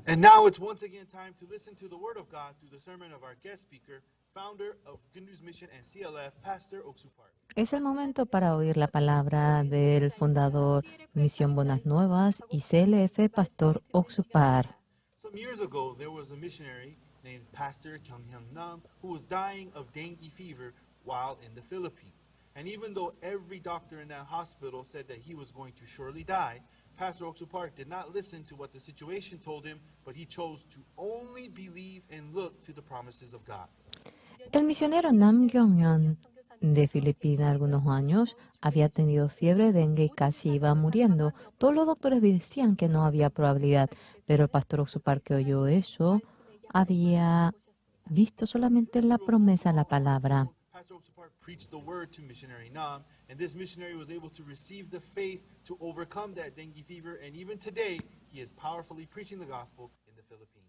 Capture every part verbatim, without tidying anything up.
And now it's once again time to listen to the Word of God through the sermon of our guest speaker, founder of Good News Mission and C L F, Pastor Oksupar. Es el momento para oír la palabra del fundador Misión Buenas Nuevas y C L F, Pastor Oksupar. Some years ago, there was a missionary named Pastor Kyung Hyun Nam who was dying of dengue fever while in the Philippines. And even though every doctor in that hospital said that he was going to surely die, Pastor Oksupar did not listen to what the situation told him, but he chose to only believe and look to the promises of God. El misionero Nam Kyung Hyun, de Filipinas, algunos años, había tenido fiebre dengue y casi iba muriendo. Todos los doctores decían que no había probabilidad, pero el pastor Oksupar, que oyó eso, había visto solamente la promesa, la palabra. Pastor Oksupar preached the word to missionary Nam, and this missionary was able to receive the faith to overcome that dengue fever, and even today, he is powerfully preaching the gospel in the Philippines.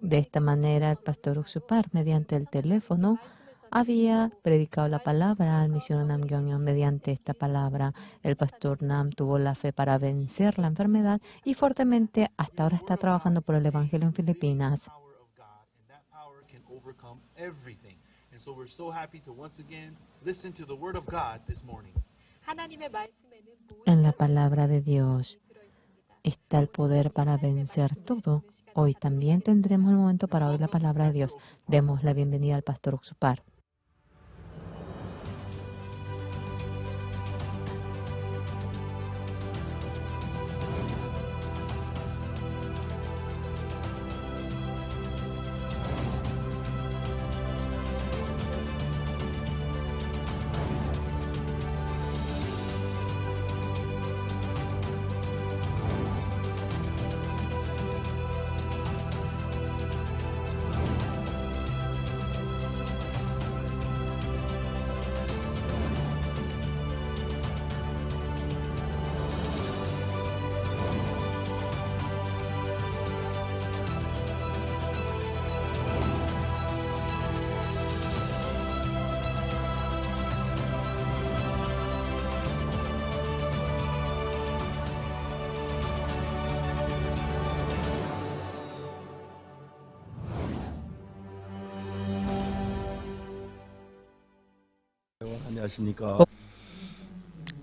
De esta manera, el pastor Oksupar, mediante el teléfono, había predicado la palabra al misionero Nam Kyung Hyun. Mediante esta palabra, el pastor Nam tuvo la fe para vencer la enfermedad y fuertemente hasta ahora está trabajando por el evangelio en Filipinas. En la palabra de Dios está el poder para vencer todo. Hoy también tendremos el momento para oír la palabra de Dios. Demos la bienvenida al pastor Oksupar.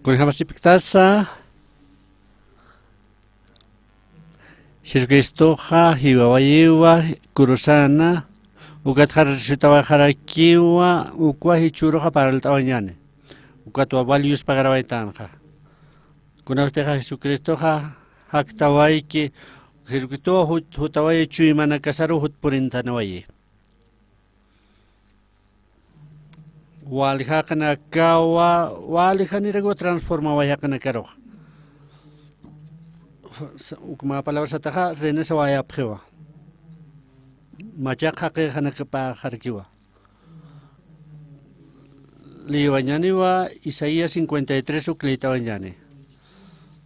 Kunjamasipktasa, Jesucristoxa jiwawayiwa kurusana, ukatxa resucitawaxarakiwa, ukwa jichhüruxa parlt'awañäni. Ukatwa wal yuspagarwaytanxa. Kunatixa Jesucristoxa jaktawayki, Jesucristowa jut-, jutawayi chuymanakasaru jut purintaniwayi. Wali jaqinakawa, wali janirakiwa transformawayi jaqinakarux. Sa-, ukma palabra sataxa, renesawayapxiwa. Machaq jaqixanakapaxarakiwa. Liywañäniwa Isaías cincuenta y tres uk liyt'awañäni.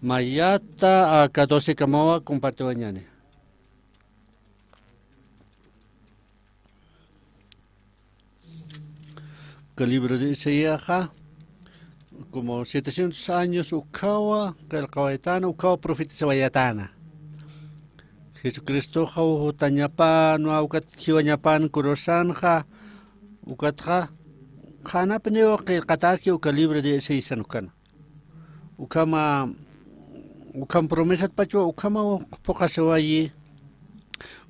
Mayata a catorce kamawa compartiwañäni. Uka libro de Isaíaxa, como setecientos años ukhawa qillqawaytana, ukhawa profetizawayatäna. Jesucristoxa jutañapanwa, ukat jiwañapan kurusanxa, ukatxa, qhanapiniw qillqatäski uka libro de Isaíasan ukhana. Ukhama, ukham promesatpachwa, ukhama phuqhasiwayi,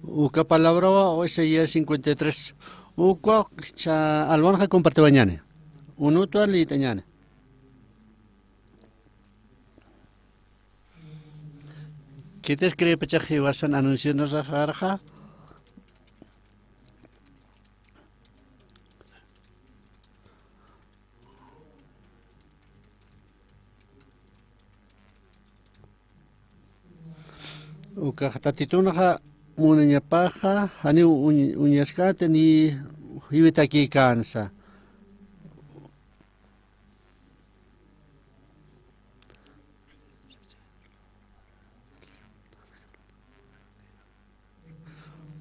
uka palabrawa, Isaías cincuenta y tres. Ukwa cha alwanxa compartiwañäni. Unutwa liyt'añäni. Khitis creepachax jiwasan anuncionasaxarxa. Ukax Tatitunxa munañapaxa, janiw uñ-, uñaskänti ni jiwitakïkänsa.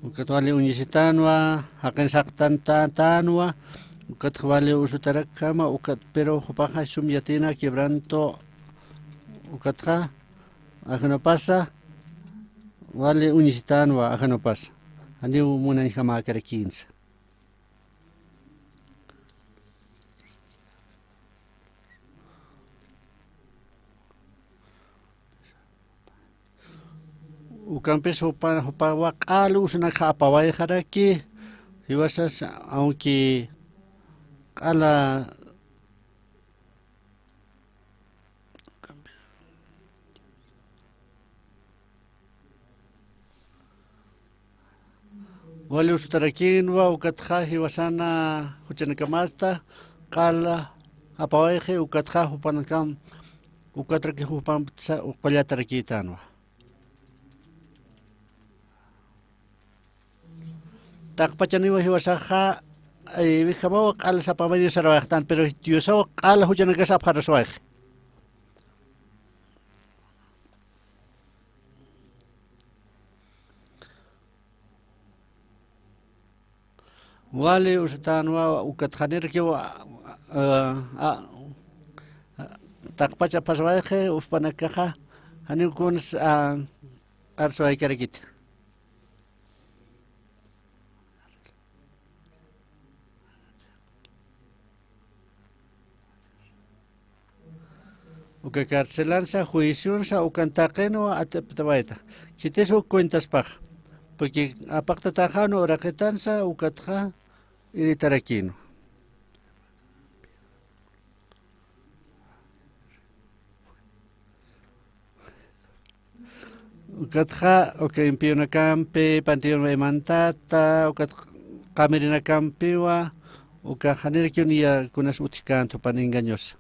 Ukat wali uñisitänwa, jaqin saqtantänwa, ukat wali usutarakkama, ukat, pero jupaxa sum yatiyna quebranto, ukatxa, ajinapasa, Wali uñisitänwa ajanupas. Janiw munañjamäkarakïnsa. Ukampis jupa, jupawa q'al usunak apawayxaraki, jiwasas, aunque q'ala wali usutarakïnwa, ukatxa jiwasana juchanakamasta q'al apawayxi, ukatxa jupanakam, ukatraki jupampsa qullatarakïtänwa. Taqpachaniwa jiwasaxa, eh, wijamaw q'al sapamaña sarawayxtan, pero Diosaw q'al juchanakas apxaraswayxi. Wali usatänwa, ukat janirakiw, a, a, a, taqpacha pasawayxi, jupanakaxa, janiw kuns, a, arsawaykarakiti. Uka carcelansa, juicionsa, ukan taqinwa atiptawayta. Khitis uk cuentaspax. Porque apaqtataxan uraqitansa, ukatxa iritarakïnwa. Ukatxa, uka impionakampi, panteón waymantata, ukat qamirinakampiwa, uka janirakiw niya kunas utjkänti jupan engañosa.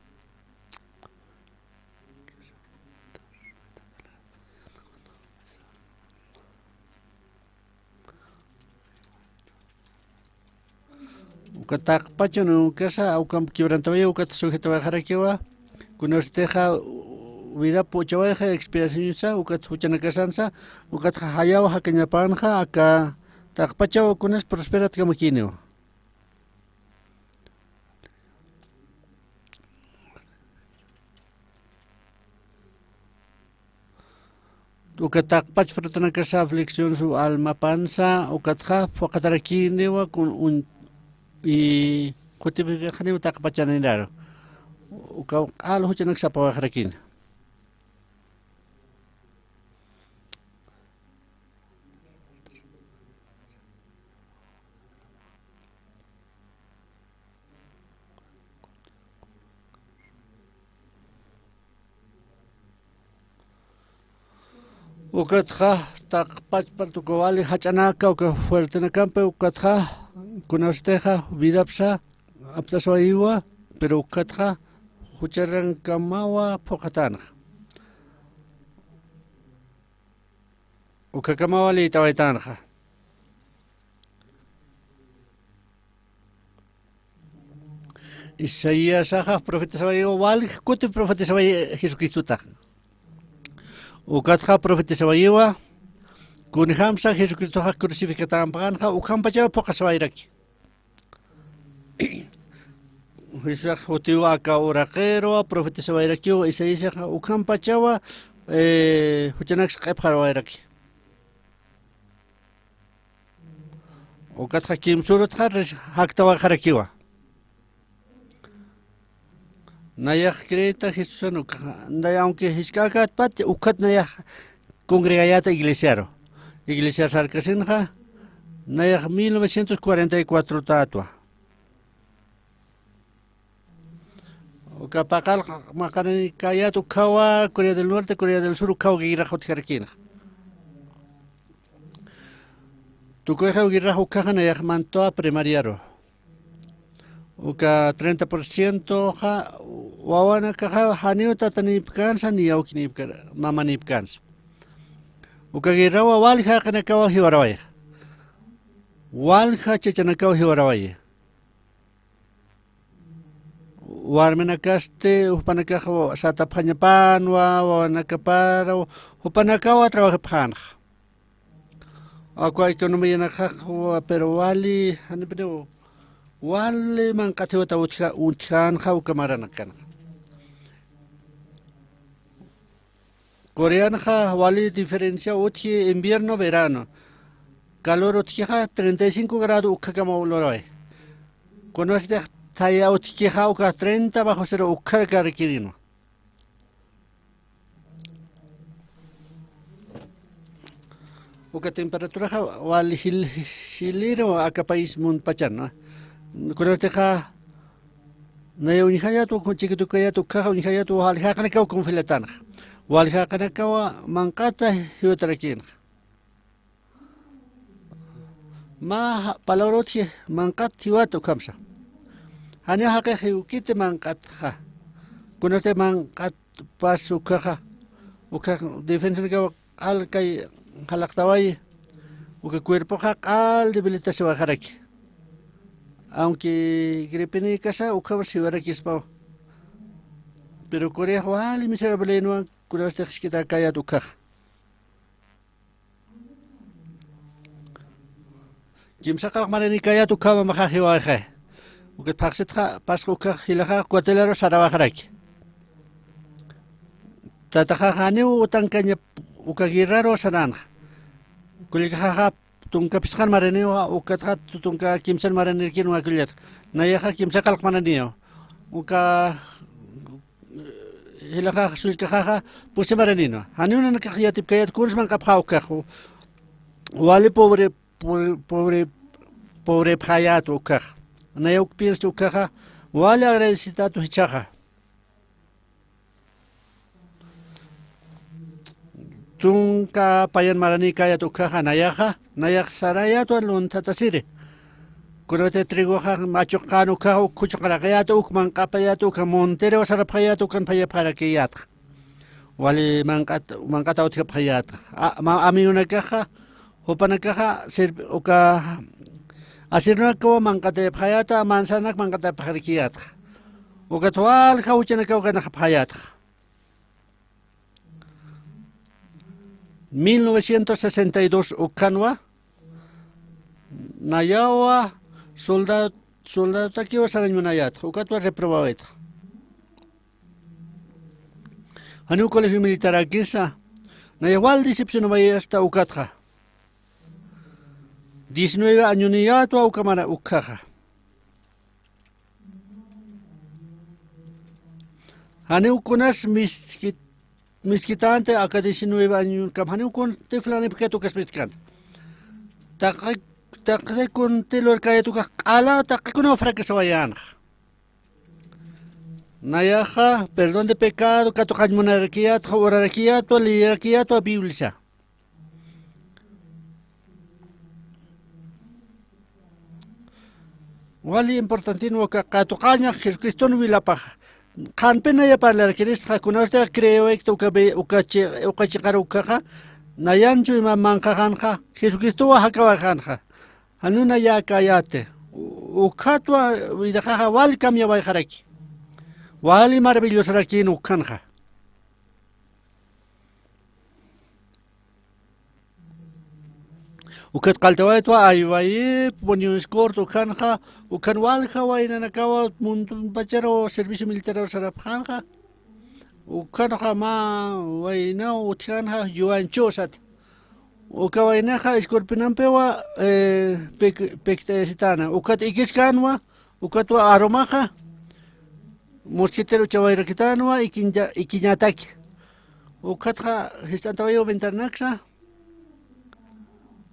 Uka taqpacha uñukasa, uka quebrantawayi, ukat sujetawayxarakiwa, kunasutixa vidap uchawayxa expiacionsa, ukat juchanakasansa, ukatxa jayaw jakañapanxa, aka taqpachaw kunas prosperatkamakïniwa. Uka taqpach frutanakasa afliccionsu almapansa, ukatxa phuqatarakïniwa kun un, y qutipikaxniw taqpachaniraru. Uka q'al juchanak sapawayxarakïni. Ukatxa taqpachpa tuku wali jach'anaka, uka fuertenakampi, ukatxa kunasutixa vidapsa aptaswayiwa, pero ukatxa jucharankamawa phuqatänxa. Ukakamawa liytawaytänxa. Isaiasaxa profetizawayiwa, wali kuti profetizawayi Jesucristotax. Ukatxa profetizawayiwa, kunjamsa Jesucristoxa crucificatampanxa, ukhampachaw phuqasawayraki. Jesusax jutiwa aka uraqiru, profetizawayrakiwa, Isaiasaxa ukhampachawa, eh, juchanaksa q'ipxarawayrakiwa. Ukatxa kimsürutxa ris-, jaktawayxarakiwa. Nayax creeta Jesusan ukxa, nay aunque jisk'akatpat, ukxat nayax congregayäta iglesiaru. Iglesiar sarkasinxa, nayax mil novecientos cuarenta y cuatro tatwa. Uka paqallq maqanañkayät ukhawa Corea del Norte, Corea del Sur ukhaw guerrax utjarakïnxa. Tukuyxiw guerrax ukhaxa nayax mantuwa primariaru. Uka treinta por cientoxa wawanakaxa janiw tatanïpkänsa, niyaw awkinïpkänsa, mamanïpkänsa. Uka guerrawa walja jaqinakaw jiwarawayxa. Walja chachanakaw jiwarawayxa. Warminakasti, jupanakax satapxañapanwa, wawanakaparaw, jupanakawa trabajapxänxa. Akwa economianakax, pero wali, janipiniw, wali manq'atiwata utja-, utjänxa uka maranakanxa. Coreanxa wali diferencia utji invierno, verano. Calor utjixa treinta y cinco grado ukkhakamwa luraway. Kunasatix thaya utjixa uka treinta bajo cero ukkharakarakïrinwa. Uka temperaturaxa wali jil-, jilïriwa aka país muntpachan, ¿no? Kunatixa naya uñjayät, chiquitukayät ukkhaxa uñjayät, wali jaqinakaw congelatänxa. Wali jaqinakawa manq'ata jiwatarakïnxa. Mä ja-, palabra utji manq'at jiwat ukhamsa. Janiw jaqix jiwkiti manq'atxa. Kunati manq'at pas ukkhaxa, ukkhax defensanakaw q'al kay jalaqtawayi, uka cuerpoxa q'al debilitasiwaxaraki. Aunque gripenïkasa ukham jiwarakispaw. Pero Coreax wali miserablenwa, kunasatix jisk'itäkayät ukkhaxa. Kimsa qallq maranïkayät ukhamaxa jiwayxi. Ukat phaxsitxa pasx ukkhax jilaxax cuatelaru sarawaxaraki. Tataxax janiw utankaña uka guerraru saränxa. Kullkaxaxa tunka phisqan maranïwa, ukatxa tunka kimsan maranïrkïnwa kullat. Nayaxa kimsa qallq maranïwa. Uka jilaxax, sullkaxaxa, pusi maranïnwa. Janiw nanakax yatipkayät kuns manq'apxä ukkhax. Wali pobre, pobre, pobre, pobrepxayät ukkhax. Naya uk pienscha ukkhaxa, wali agradecitätu jichhaxa. Tunka payan maranïkayät ukkhaxa nayaxa, nayax sarayätwa lunthatasiri. Kunati trigoxa machuqän ukkhaxa, uk khuchuqaraqayät, uk manq'apayät, uk monteruw sarapxayät, ukan phayapxarakiyätxa. Wali manq'at, manq'ataw utjapxayätxa. A, ma, amïgunakaxa, jupanakaxa, sirv-, uka, asirunakaw manq'atayapxayäta, manzananak manq'atayapxarakiyätxa. Ukat walja juchanakaw ganapxayätxa. Mil novecientos sesenta y dos ukkhanwa, nayawa soldad-, soldadotakiw sarañ munayätxa, ukatwa reprobawaytxa. Janiw colegio militarakisa, naya wal decepcionawayasta ukatxa. Diecinueve añoniyätwa uka mara ukkhaxa. Janiw kunas miskit-, miskitänti aka diecinueve añonkam, janiw kun tiflanipkit ukas miskitänti. Taqi, taqi kun tilurkayät ukax q'ala taqikunaw fracasawayänxa. Nayaxa, perdón de pecado, katuqañ munarakiyätxa, urarakiyätwa, leerakiyätwa Bibliasa. Wali importantïnwa uka katuqañax Jesucriston wilapaxa. Qhanpï naya parlarakiristxa, kunasatix creewaykta uka bi-, uka chi-, uka chiqar ukkhaxa, nayanchu ima manqhaxänxa, Jesucristowa jakawayxänxa. Janiw nayäkäyäti. U-, ukkhatwa widaxaxa wali cambiawayxaraki. Wali maravillosarakïn ukkhanxa. Ukat qalltawaytwa, aywayip, Unión Escorte ukhanxa, ukhan walja waynanakawa muntunpacharu servicio militarar sarapxänxa. Ukhanxa mä waynaw utjänxa, Yuancho sat. Uka waynaxa escorpionampiwa, eh, pik-, pikt'ayasitäna. Ukat ikiskänwa, ukatwa aromaxa, mosquitero chawayrakitänwa, ikiña-, ikiñataki. Ukatxa jist'antawaywa ventanaksa,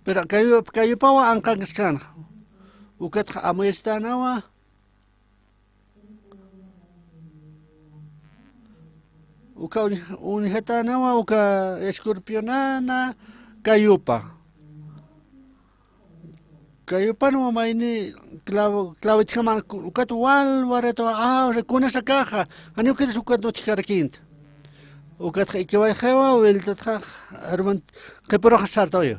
pero kayu-, kayupawa anqankaskänxa. Ukatxa amuyasitänawa, uka uñ-, uñjatänawa, uka escorpionana kayupa. Kayupanwa mayni clavo, clavitjama, ukat wal warratawa, ah, o sea, kunasa akaxa, janiw ukatis ukat utjkarakïnta. Ukatxa ikiwayxiwa, wiltatxa, herman, qhipürux sartawayu.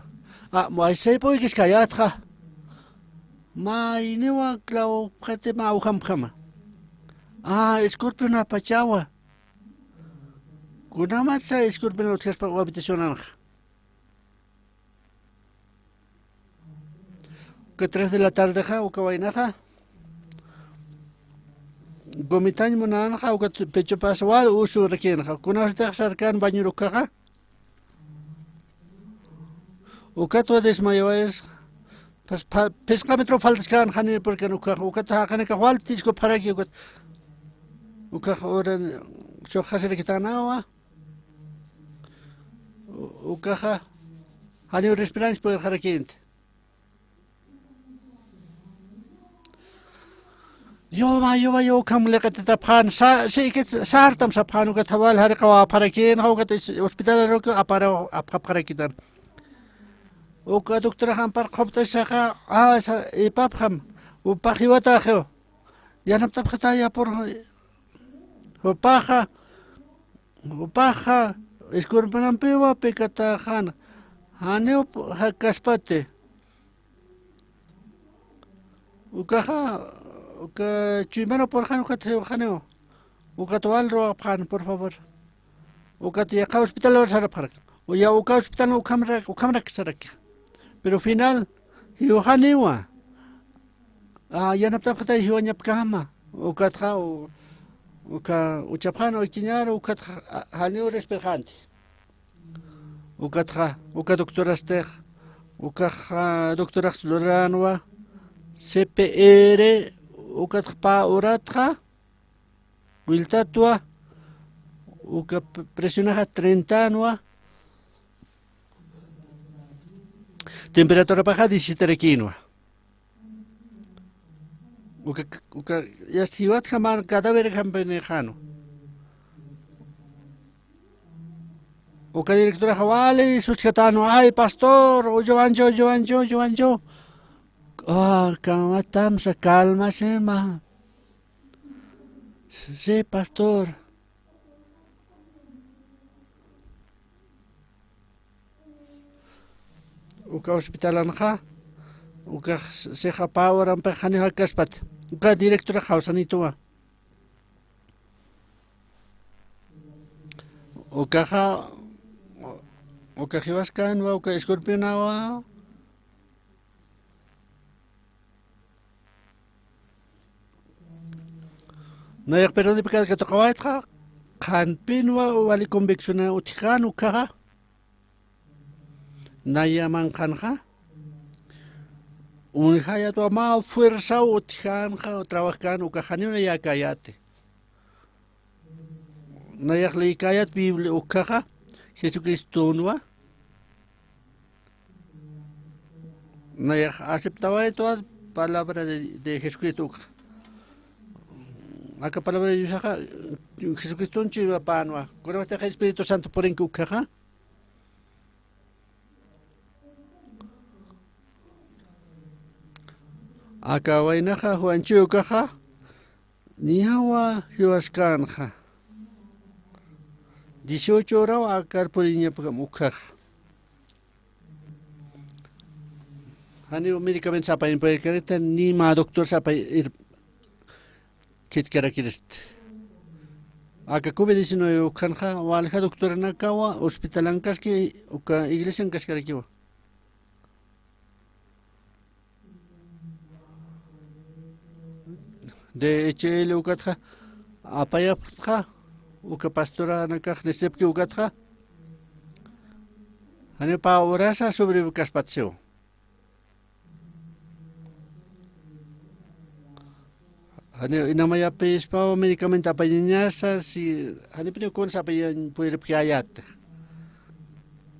Ah, maysaypa ikiskayätxa. Mayniwa clavo pxiti mä awjampjama. Ah, escorpionapachawa. Kunamatsa escorpion utjaspa habitacionanxa. Uka tres de la tardexa, uka waynaxa. Gomitañ munänxa, uka pechopas wal usurakïnxa. Kunasatix sarkän bañurukaxa. Ukatwa desmayawayas, pues, pha-, phisqa metro faltaskän jani, porque ukax, ukat jaqinakax walt'isku pharaki, ukat, ukax ura chuxasirakitanawa, u-, ukaxa, janiw respirañs pudirxarakïnti. Yuma, yuma, yuma, ukham liqititapxän, sa-, siykit sartam sapxän, ukat jawal jariqa wapharakïnxa, ukat is-, hospitalaruki apara, apxapxarakitan. Uka doctorax ampar qhupt'asisaxa, a, sa-, ipapxam, upax jiwataxiw. Yanaptapxatay apur, jupaxa, jupaxa, escorpionampiwa pikataxan, janiw p-, jakaspati. Ukaxa, uka chuymanaw purxan ukat jiwxaniw. Ukat wal ruwapxän, por favor. Ukat yaqha hospitalwa sarapxarak. Uya uka hospital ukhamrak, ukhamrak saraki. Pero final, jiwxaniwa. A, yanaptapxatay jiwañapkama. Ukatxa, u-, uka, uchapxän uykiñar, ukatxa, a, janiw respirxänti. Ukatxa, uka doctorastix, ukaxa doctorax luränwa, C P R, ukatxa pä uratxa, willtatwa, uka p-, presionaxa treintanwa, temperaturapaxa diecisiete rakïnwa. Uka, uka, yast jiwatjamän cadáver jampinixänwa. Uka directoraxa wali suskatänwa, ay, pastor, ullwanchu, ullwanchu, ullwanchu. Ah, kamatamsa, calmasima. Sí, pastor. Uka hospitalanxa, ukax sixa pä urampix janiw jakaspat. Uka directorax jawsanituwa. Ukaxa, uka jiwaskänwa, uka escorpionawa. Nayax perdonipï katuqawaytxa, qhanpinwa wali convicciona utjkän ukkhaxa. Naya manqhanxa, uñjayatwa mä fuerzaw utjkänxa, trabajkän ukkhaxa, janiw nayäkäyäti. Nayax liykäyät Biblia ukkhaxa, Jesucristonwa. Nayax aceptawaytwa palabra de, de Jesucristo ukkha. Aka palabra de Diosaxa, Jesucriston chuymapänwa. Kunapachatix Espíritu Santo purinki ukkhaxa. Aka waynaxa Juanchuy ukaxa, niyawa jiwaskänxa. Dieciocho horaw akar puriñapxam ukkhaxa. Janiw medicamento sapañ puyirkarita, ni mä doctor sapañ ir khitkarakirist. Aka covid diecinueve ukkhanxa, walja doctoranakawa hospitalankaski, uka iglesiankaskarakiwa. D H L ukatxa, apayapxtxa, uka pastoranakax nisipki ukatxa, janiw pä urasa sobrevivirkaspatasiw. Janiw inamayapïspaw medicamento apayañasa, si, janipiniw kunsa apayañ puyiripkayät.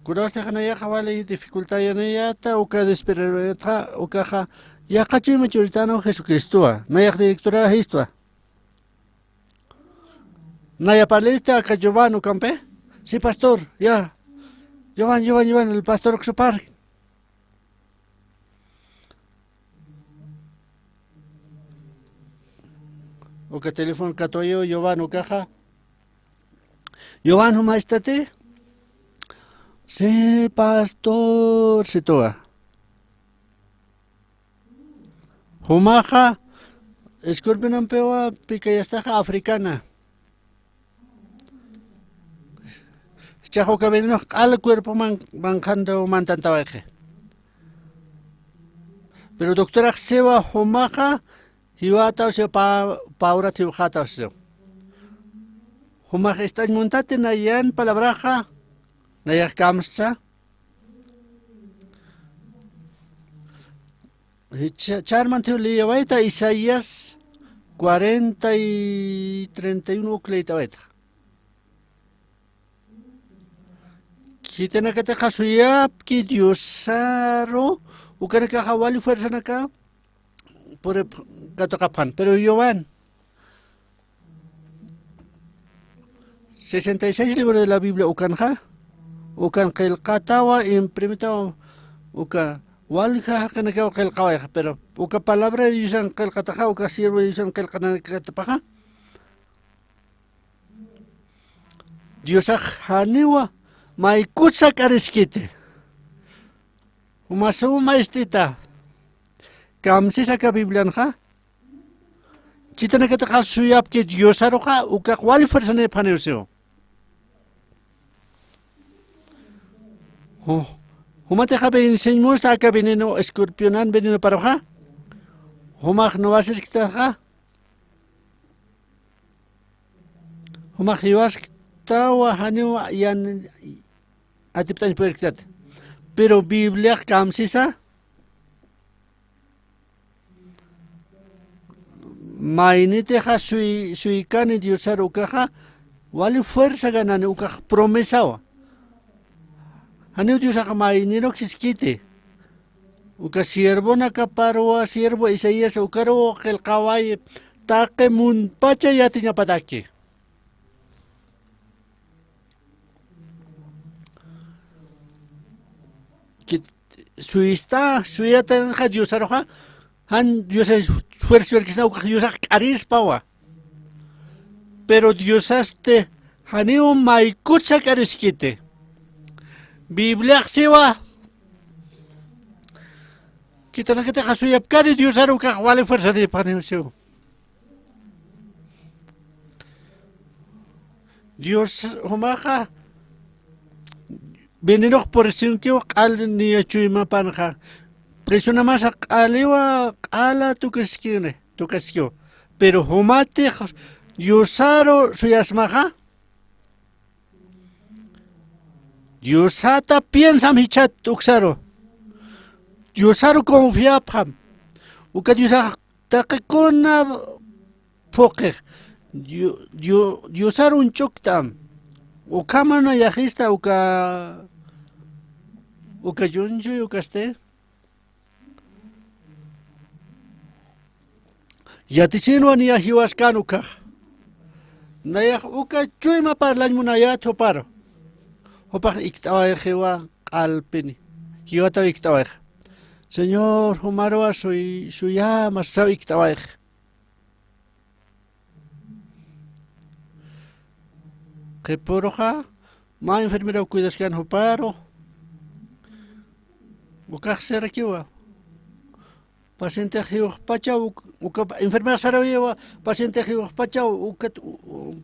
Kunawstix nayaxa wali dificultayanayäta, uka desesperanayätxa, ukaxa, yaqha chuyma churitänaw Jesucristowa, nayax directorä jistwa. Naya parlïsti aka Giovanni ukampi. Sí, pastor, ya. Giovanni, Giovanni, Giovanni, el pastor uksupar. Uka teléfono katuyu, Giovanni ukaxa. Giovanni, ¿jumachtati? Sí, pastor, situwa. Jumaxa, escorpionampiwa pikayastaxa africana. Chax uka venenox q'al cuerpoman, manqhantaw mantantawayxi. Pero doctorax siwa jumaxa, jiwataw siwa pa-, pä urat jiwxataw siwa. Jumax ist'añ muntati nayan palabraxa, nayax kamsa. Cha-, charman thiw liyawayta Isaías cuarenta y treinta y uno uk liytawayta. Khitinakatixa suyapki Diosaru, ukanakaxa wali fuerzanaka purip katuqapxan, pero yuwan. Sesenta y seis libro de la Biblia ukanxa, ukan qillqatawa, imprimitawa, uka walja jaqinakaw qillqawayxa, pero uka palabra de Diosan qillqataxa, uka siervo de Diosan qillqanakatapaxa, Diosax janiwa maykutsa k'ariskiti. Juma suma ist'ita. Kamsisa aka Biblianxa. Khitinakatixa suyapki Diosaruxa, ukax wali fuerzanipxaniw siw. Ju-, jumatixa venceñ musta aka veneno, escorpionan venenoparuxa. Jumax nuwasisktaxa. Jumax jiwasktawa, janiw yan atipt'añ purirktat. Pero Bibliax kamsisa, maynitixa suy-, suykani Diosaru ukaxa, wali fuerza ganani ukax promesawa. Janiw Diosax maynirux jiskiti. Uka siervonakaparuwa, siervo Isaías ukaruw qillqaway, taqi munpacha yatiñapataki. Kit-, suyista, suyatanxa Diosaruxa, jan Dios esfuerzo yarkisna ukax Diosax k'arispawa. Pero Diosasti janiw maykutsa k'ariskiti. Bibliax siwa. Khitinakatixa suyapkani Diosaru ukax wali fuerzanipxaniw siw. Dios jumaxa venenox purisinkiw q'al niya chuymapanxa. Presionamasa q'aliwa q'ala tukaskini, tukaskiw. Pero jumatix Diosaru suyasmaxa, Diosata piensam jichhat uksaru. Diosaru confiapxam. Uka Diosax taqikuna phuqix. Dio-, dio-, Diosaru uñch'ukt'am. Ukhamana yajista uka, uka chunchuy ukasti. Yatisinwa niya jiwaskan ukax. Nayax uka chuyma parlañ munayät juparu. Jupax ikt'awayxiwa q'alpini. Jiwataw ikt'awayxa. Señor, jumaruwa suy-, suyäma saw ikt'awayxa. Qhipuruxa, mä enfermeraw cuidaskan juparu. Ukax sarakiwa. Pacientex jiwxpachaw, uk-, uka enfermerax sarawiwa, pacientex jiwxpachaw, ukat, u-, u-,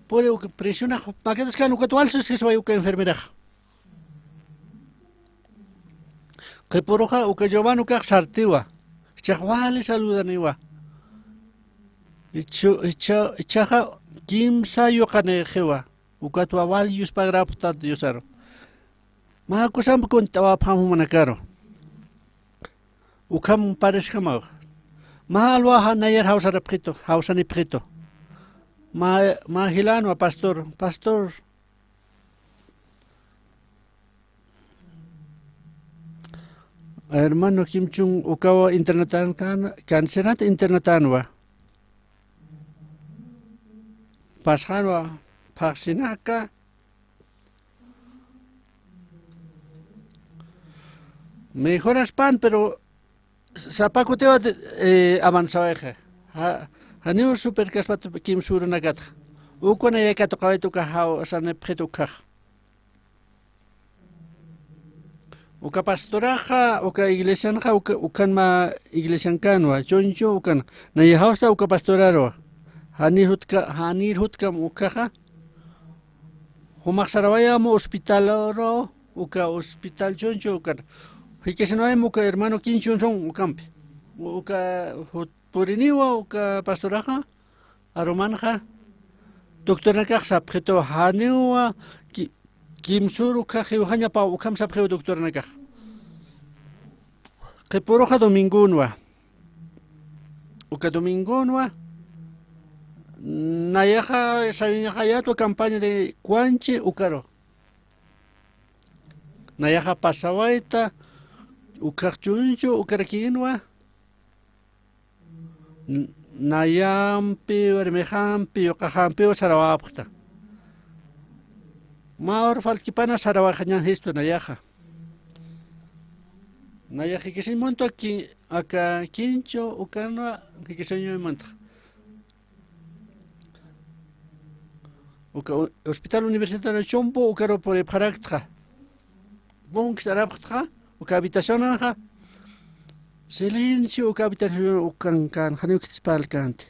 puri uka presionax, makitaskan ukat wal suskisway uka enfermerax. Qhipuruxa uka Giovanni ukax sartiwa. Jichhax wali saludaniwa. Jichhu-, jichha-, jichhaxa kimsa yuqanixiwa. Ukatwa wal yuspagräpxtat Diosaru. Mä kusamp kunt'awapxam jumanakaru. Ukham parisjamaw. Mä alwaxa nayar jawsarapxitu, jawsanipxitu. Mä, mä jilanwa pastor, pastor. Hermano Kim Chung ukawa internatan kan, cancerat internatanwa. Pasxanwa, phaxsinaka. Mejoraspan, pero sapa kutiwa, eh, avanzawayxa. Ja-, janiw superkaspat kimsürunakatxa. Ukuna yaya katuqawayta uka jawsanipxit ukkhax. Uka pastoraxa, uka iglesianxa, uka, ukanma iglesiankanwa, chunchu ukan. Naya jawsta uka pastorarwa. Janir jutka-, janir jutkam ukkhaxa. Jumax sarawayam hospitalru, uka hospital chunchu ukan. Jikisinwayam uka hermano Kim Chung Sun ukampi. U-, uka jut-, puriniwa uka pastoraxa. Arumanxa, doctornakax sapxitu janiwa ki-, kimsür ukkhax jiwxañapaw ukham sapxiw doctornakax. Qhipuruxa domingonwa. Uka domingonwa, nayaxa, sañaxayatwa campaña de Kuanchi ukaru. Nayaxa pasawayta, ukhax chunchu ukarakïnwa, n-, nayampi, warmixampi, yuqaxampiw sarawapxta. Mä hor faltkipana sarawayxañan jistu nayaxa. Nayax jikisiñ muntwa ki-, aka kinchu ukanwa jikisiñ muntxa. Uka u-, Hospital Universitario Chumbo ukaru puripxaraktxa. Punkis arapxtxa, uka habitacionanxa. Silencio uka habitación ukan kan, janiw khithispar alkanti.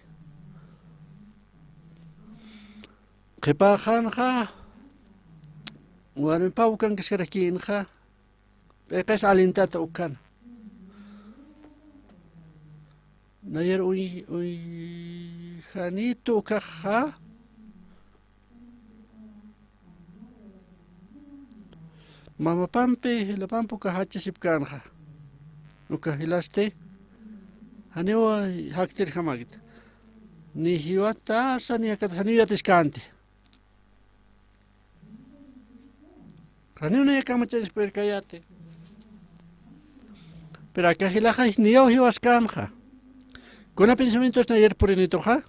Qhipaxanxa, warmipaw ukankaskarakïnxa, p'iqis alintata ukan. Nayar uy-, uyjanitu ukaxa, mamapampi, jilapampi uka jachasipkänxa. Uka jilasti, janiw jaktirjamäkta. Ni jiwatasa, ni akatasa, janiw yatiskänti. Janiw naya kamachañsa purkayäti. Pero aka jilaxa niyaw jiwaskänxa. Kuna pensamientos nayar purinituxa.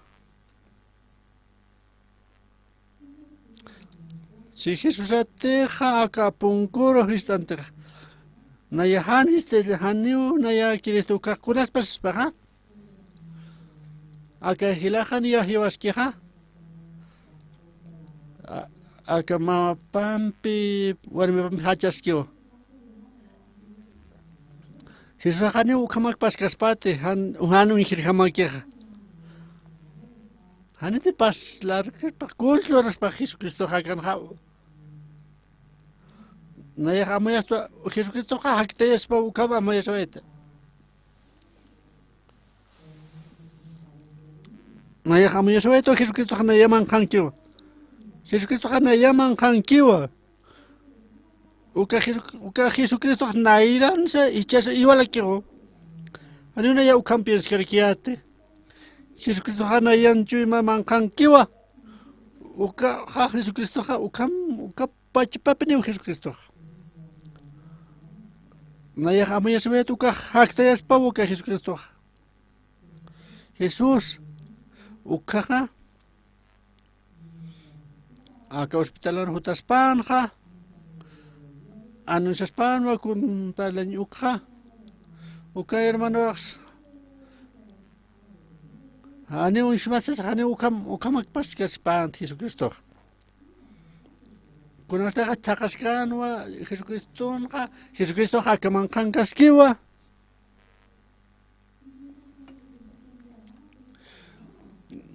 Si Jesusatixa aka punkuru jist'antixa, naya jan jisti, janiw naya Cristo ukax kunaspas sispaxa. Aka jilaxa niyax jiwaskixa. A-, aka mamapampi, warmipampi jachaskiwa. Jesusax janiw ukhamak paskaspati, jan, jan uñjirjamakixa. Janiti paslarkaspa, kuns luraspa Jesucristoxa akanxa. Nayax amuyaspa, Jesucristoxa jaktayaspa ukham amuyaswayta. Nayax amuyaswayta, Jesucristoxa naya manqhankiwa. Jesucristoxa naya manqhankiwa. Uka Jesu-, uka Jesucristox nayransa ichasa iwalakiwa. Janiw naya ukham piensarakiyäti. Jesucristoxa nayan chuyma manqhankiwa. Ukaxa Jesucristoxa ukham, uka pachpapiniw Jesucristoxa. Nayax amuyaswayta ukax jaktayaspaw uka Jesucristoxa. Jesús, ukkhaxa, aka hospitalan jutaspanxa, anunciaspanwa kun parlañ ukxa, uka hermanorax, janiw uñjmasas, janiw ukham, ukhamak paskaspanti Jesucristoxa. Kunatixa thaqhaskanwa Jesucristonxa, Jesucristoxa aka manqhankaskiwa.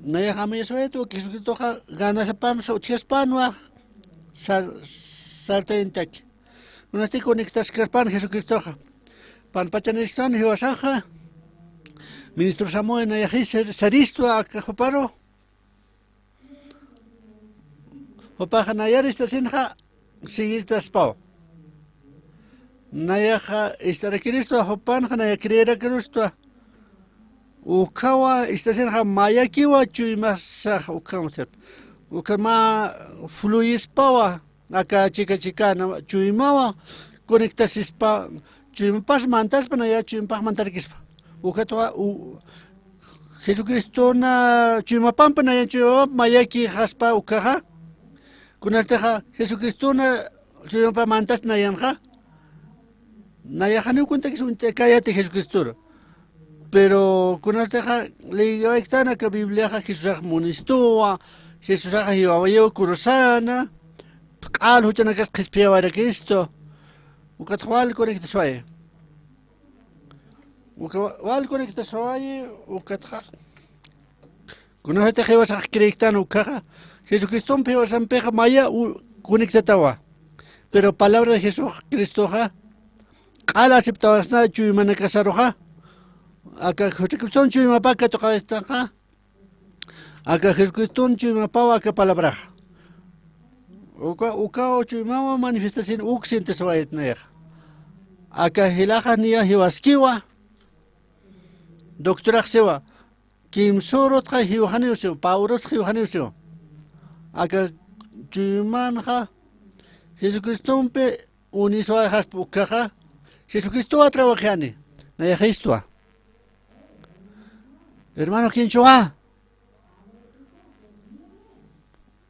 Nayax amuyaswaytu, Jesucristoxa ganasapansa utjaspanwa sar-, sartayntaki. Kunasti conectaskaspan Jesucristoxa. Panpachanistan jiwasaxa, ministro Samuel nayaxi ser-, seristwa aka juparu. Jupaxa nayar istasinxa, siguitaspaw. Nayaxa istarakiristwa, jupanxa naya creerakiristwa. Ukhawa istasinxa mayakiwa chuymasax ukham. Ukhama fluyispawa, aka chika chikana chuymawa conectasispa, chuymapas mantaspa, naya chuymapax mantarakispa. Ukatwa, u-, Jesucristona chuymapampa, naya chuymapampa mayakixaspa ukhaxa. Kunatixa Jesucristona chuymapa mantas nayanxa, nayax janiw kuntakis uñt'akayäti Jesucristor. Pero kunatixa leyiwayktana aka Bibliaxa Jesusax munistuwa, Jesusaxa jiwawayiw cruzana, q'al juchanakas qhispiyawayrakistu. Ukatxa wal conectaswayi. Uka wa-, wal conectaswayi, ukatxa. Kunatix jiwasax creektan ukhaxa, Jesucristompi jiwasampixa maya u-, conectatawa. Pero palabra de Jesucristoxa, q'al aceptawasna chuymanakasaruxa, aka Jesucriston chuymapa katuqawastanxa, aka Jesucriston chuymapawa aka palabraxa. Uka, ukaw chuymawa manifestasin uk sientaswaytnayaxa. Aka jilaxa niya jiwaskiwa. Doctorax siwa. Kimsürutxa jiwxaniw siwa, pawrutxa jiwxaniw siwa. Aka chuymanxa Jesucristompi uñiswayxaspa ukkhaxa, Jesucristowa trawaqjani, nayaxistwa. Hermano, ¿quién chuwa?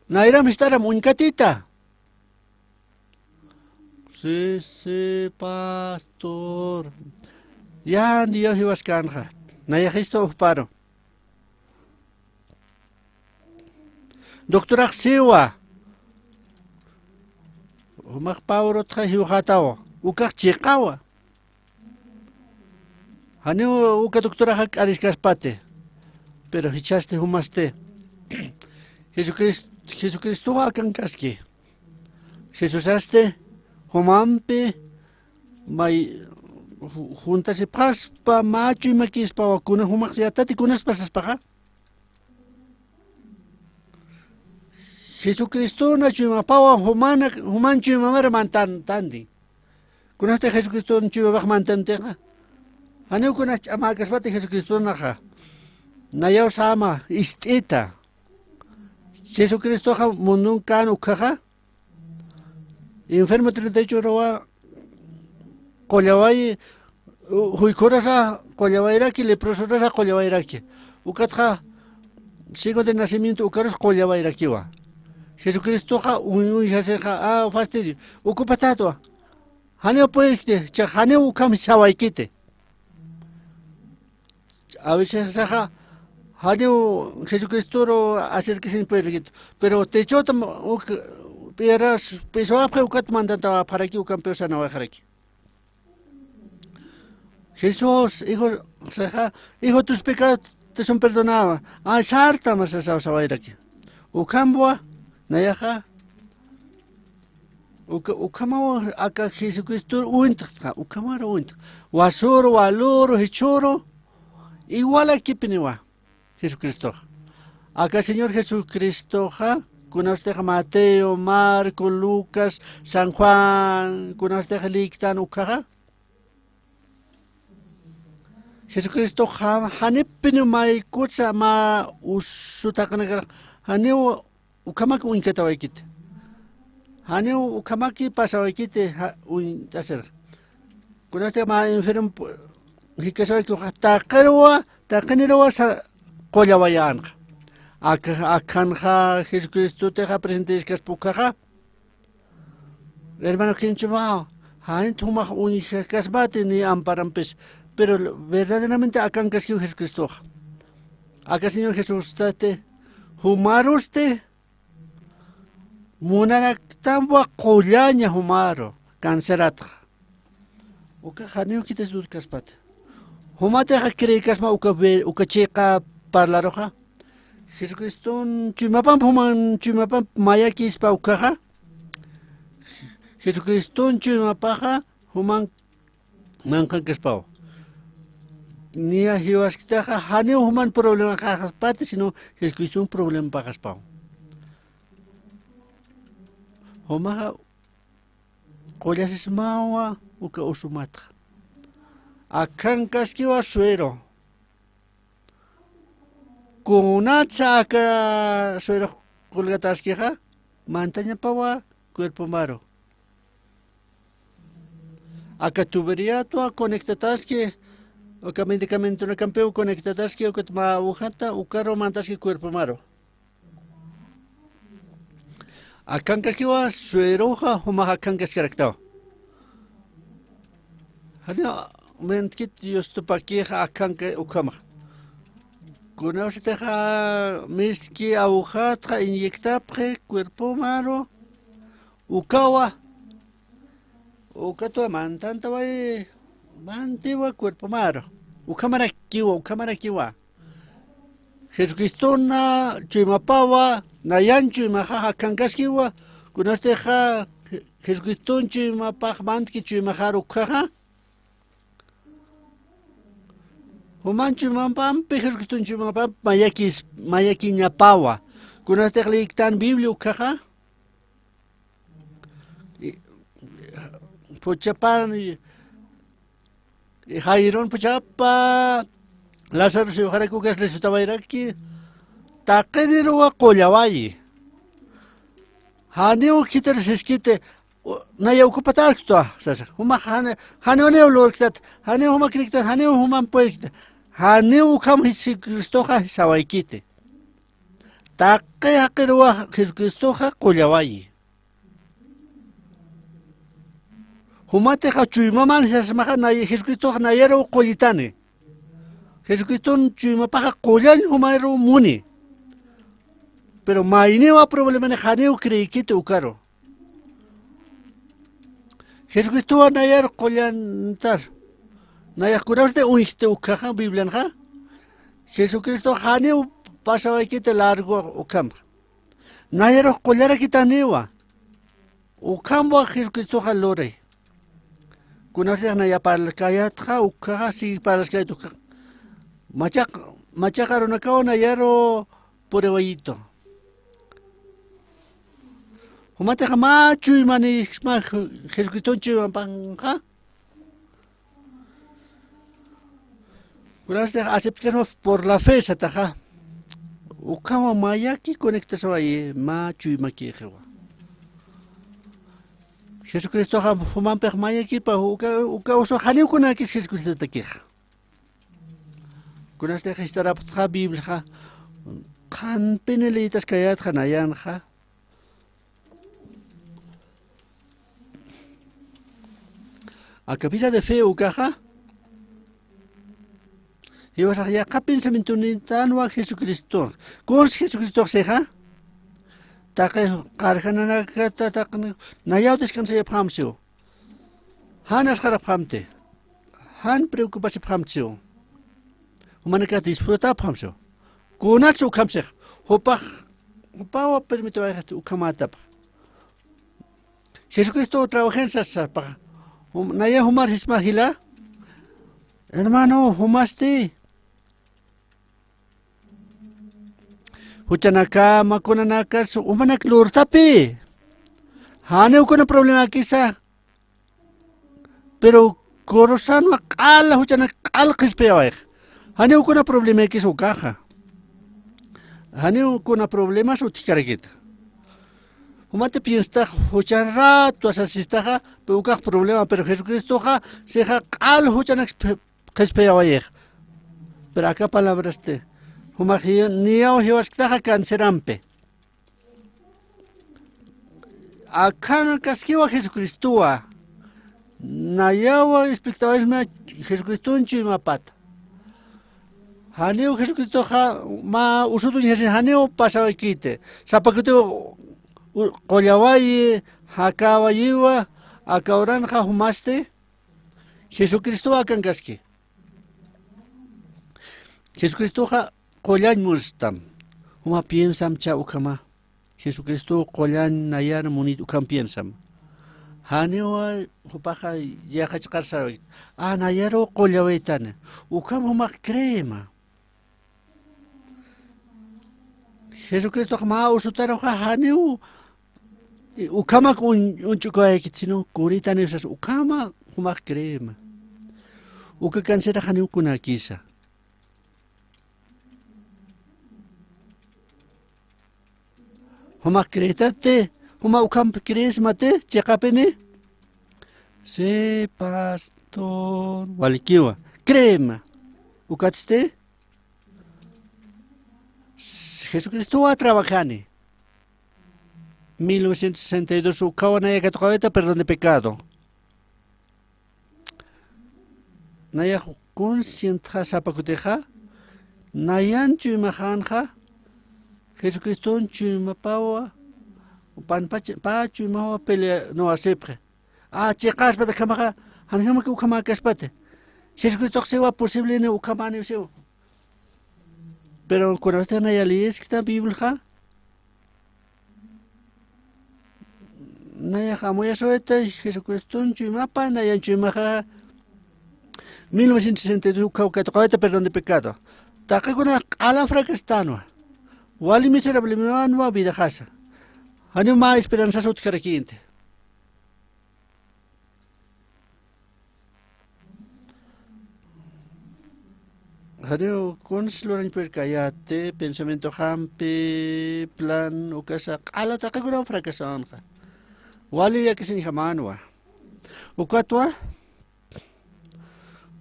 Nayram jist'aram uñkatita. Sí, sí, pastor. Yandi, yaw jiwaskanxa. Nayaxistwa ujparu. Doctorax siwa. Jumax pawrutxa jiwxatawa. Ukax chiqawa. Janiw uka doctoraxa k'ariskaspati. Pero jichhasti jumasti. Jesucrist-, Jesucristowa akankaski. Jesusasti jumampi may ju-, juntasipxaspa, mä chuymakispawa, kuna jumax yatati kunas pasaspaxa. Jesucristona chuymapawa, jumana, juman chuymamar mantantandi. Kunasti Jesucristona chuymapax mantantixa. Janiw kunas ch'amäkaspati Jesucristonaxa. Nayaw sama, ist'ita. Jesucristoxa mundun kan ukkhaxa. Enfermo treinta y ocho ruwa qullaway, u-, juykhurasa qullawayraki, leprosorasa qullawayraki. Ukatxa, signo de nacimiento ukarus qullawayrakiwa. Jesucristoxa uñ-, uñjasixa, ah, fastidio. Ocupatatwa. Janiw purirkiti, cha janiw ukham sawaykiti. A veces saxa, janiw Jesucristoru acercasiñ purirkiti. Pero techotam uk piedras pisawapxi ukat mantantawapxaraki, ukampiw sanawayxaraki. Jesús, hijo, saxa, hijo, tus pecados te son perdonados. Ay, sartama sasaw sawayraki. Ukhamwa, nayaxa, uka, ukhamaw aka Jesucristo uñt'xtxa, ukhamar uñt'x. Wasuru, waluru, jichhuru, igualakipiniwa Jesucristoxa. Aka Señor Jesucristoxa, kunastix Mateo, Marco, Lucas, San Juan, kunastix liyiktan ukkhaxa. Jesucristoxa janipiniw maykutsa mä usu taqinakar, janiw ukhamak uñkatawaykiti. Janiw ukhamaki pasawaykiti, ja-, uñt'asir. Kunasti mä enfermo pu-, jikasawayki ukax taqirwa, taqiniruwa sa-, qullawayänxa. Ak-, akhanxa Jesucristotixa presentiriskaspa ukkhaxa. Hermano, ¿quién chuwa? Janit jumax uñjakaspati ni amparampis. Pero verdaderamente akankaskiw Jesucristoxa. Aka Señor Jesustati, jumarusti, munaraktamwa qullaña jumaru, canceratxa. Uka janiw khitis dudkaspati. Jumatixa creekasma uka ve-, uka chiqa parlaruxa. Jesucriston chuymapamp, juman chuymapamp mayakispa ukkhaxa. Jesucriston chuymapaxa, juman manqhankaspaw. Niya jiwaskitaxa, janiw juman problemaxaspati, sino Jesucriston problemapaxaspaw. Jumaxa qullasismawa uka usumatxa. Akhankaskiwa suero. Kunatsa aka suero qulgataskixa, mantañapawa cuerpomaru. Aka tuberiatwa conectataski, uka medicamentonakampiw conectataski, ukat mä ujata, ukaru mantaski cuerpomaru. Akhankaskiwa sueroxa, jumax akhankaskaraktawa. Janiw mintkit yustupakixa akhanka ukhamax. Kunawsatixa miski awjatxa inyectapxi cuerpomaru, ukawa. Ukatwa mantantaway, mantiwa cuerpomaru. Ukhamarakiwa, ukhamarakiwa. Jesucristona chuymapawa, nayan chuymaxax akhankaskiwa, kunastixa Je-, Jesucriston chuymapax mantki chuymaxar ukkhaxa. Juman chuymapampi, Jesucriston chuymapampi mayakis-, mayakiñapawa. Kunastix liyiktan Biblia ukkhaxa. I-, phuchhapan, i-, Jairun puchapa, Lázaro siwxarak ukas lisutawayraki, taqiniruwa qullawayi. Janiw khitir siskiti, u-, naya ukapatarktwa, sasa. Juma jani-, janiw niw lurktat, janiw juma kriktat, janiw jumam puerkta. Janiw ukham Jesucristoxa sawaykiti. Taqi jaqiruwa Jesucristoxa qullawayi. Jumatixa chuymaman sasmaxa nay-, Jesucristoxa nayaruw qullitani. Jesucriston chuymapaxa qullañ jumaruw muni. Pero mayniwa problemani janiw creykiti ukaru. Jesucristowa nayar qullantar. Nayax kunawsti uñjti ukhaxa Biblianxa. Jesucristo janiw pasawaykiti largo ukhamxa. Nayarux qullarakitaniwa. Ukhamwa Jesucristoxa luri. Kunasix naya parlakayatxa, ukhaxa sigue parlaskayat ukhaxa. Machaq-, machaqa runakaw nayaru puriwayitu. Jumatixa mä chuymani, mä Jesucriston chuymapanxa. Kunasix aceptasma por la fe sataxa. Ukhawa mayaki conectasawayi mä chuymakixiwa. Jesucristoxa jumampix mayakipa, uka, uka usu janiw kunakis Jesucristotakixa. Kunasix istarapxtxa Bibliaxa, qhanpini liytaskayatxa nayanxa. Aka vida de fe ukaxa, jiwasax yaqha pensamientonïtanwa Jesucristo. Kuns Jesucristox sixa, taqi qarjananakata taqi nayaw descansayapxam siw. Jan asxarapxamti. Jan preocupasipxamti siw. Jumanakat disfrutapxam siw. Kunats ukham six. Jupax, jupawa permitiwayxasti ukhamätapx. Jesucristo trabajan sas sapax. Jum-, naya jumar sisma jila. Hermano, jumasti. Juchanakama kunanakas jumanak lurtapï. Janiw kuna problemakisa. Pero corazonwa q'al juchanak q'al qhispiyawayx. Janiw kuna problemakis ukaxa. Janiw kuna problemas utjkarakita. Jumati pienstax juchan rato sasistaxa, pe ukax problema, pero Jesucristoxa sixa q'al juchanak qhispiyawayix. Pero aka palabrasti, jumax niyaw jiwasktaxa cancerampi. Akham kaskiwa Jesucristowa. Nayawa expectawaysma Jesucriston chuymapata. Janiw Jesucristoxa mä usutuñjasin janiw pasawaykiti. Sapakutiw u-, qullawayi, jakäwayiwa, aka uranxa jumasti. Jesucristowa akan kaski. Jesucristoxa qullañ munstam. Juma piensam cha ukhama. Jesucristo qullañ nayar munit ukham piensam. Janiwa jupaxa yaqhachqar sarawayt. A, nayaruw qullawaytani. Ukham jumax creema. Jesucristox mä usutaruxa janiw, i, ukhamak un-, uñch'ukawaykit, sino kuritaniw sas ukhama jumax creema. Uka cancerax janiw kunakisa. Jumax creetati, juma ukhamp creesmati, chiqapini. Sí, pastor, walikiwa. Creema. Ukatsti. Jesucristowa trabajani. Mil novecientos sesenta y dos ukhawa naya katuqawayta perdón de pecado. Nayax conscientxa sapakutixa, nayan chuymaxanxa, Jesucriston chuymapawa, panpach-, pä chuymawa peleanawasipxi. A, chiqaspati akhamaxa, janjamaki ukhamäkaspati. Jesucristox siwa posibleni ukhamäniw siw. Pero kunapsti naya leeskta Bibliaxa, nayax amuyasawayta Jesucriston chuymapa, nayan chuymaxa mil novecientos sesenta y dos ukhaw katuqawayta perdón de pecado. Taqikuna q'ala fracastänwa. Wali miserablemanwa vidaxasa. Janiw mä esperanzas utjarakïnti. Janiw kuns lurañ purirkayäti, pensamientoxampi, plan, ukasa q'ala taqikunaw fracasawanxa. Wali llakisiñjamänwa. Ukatwa,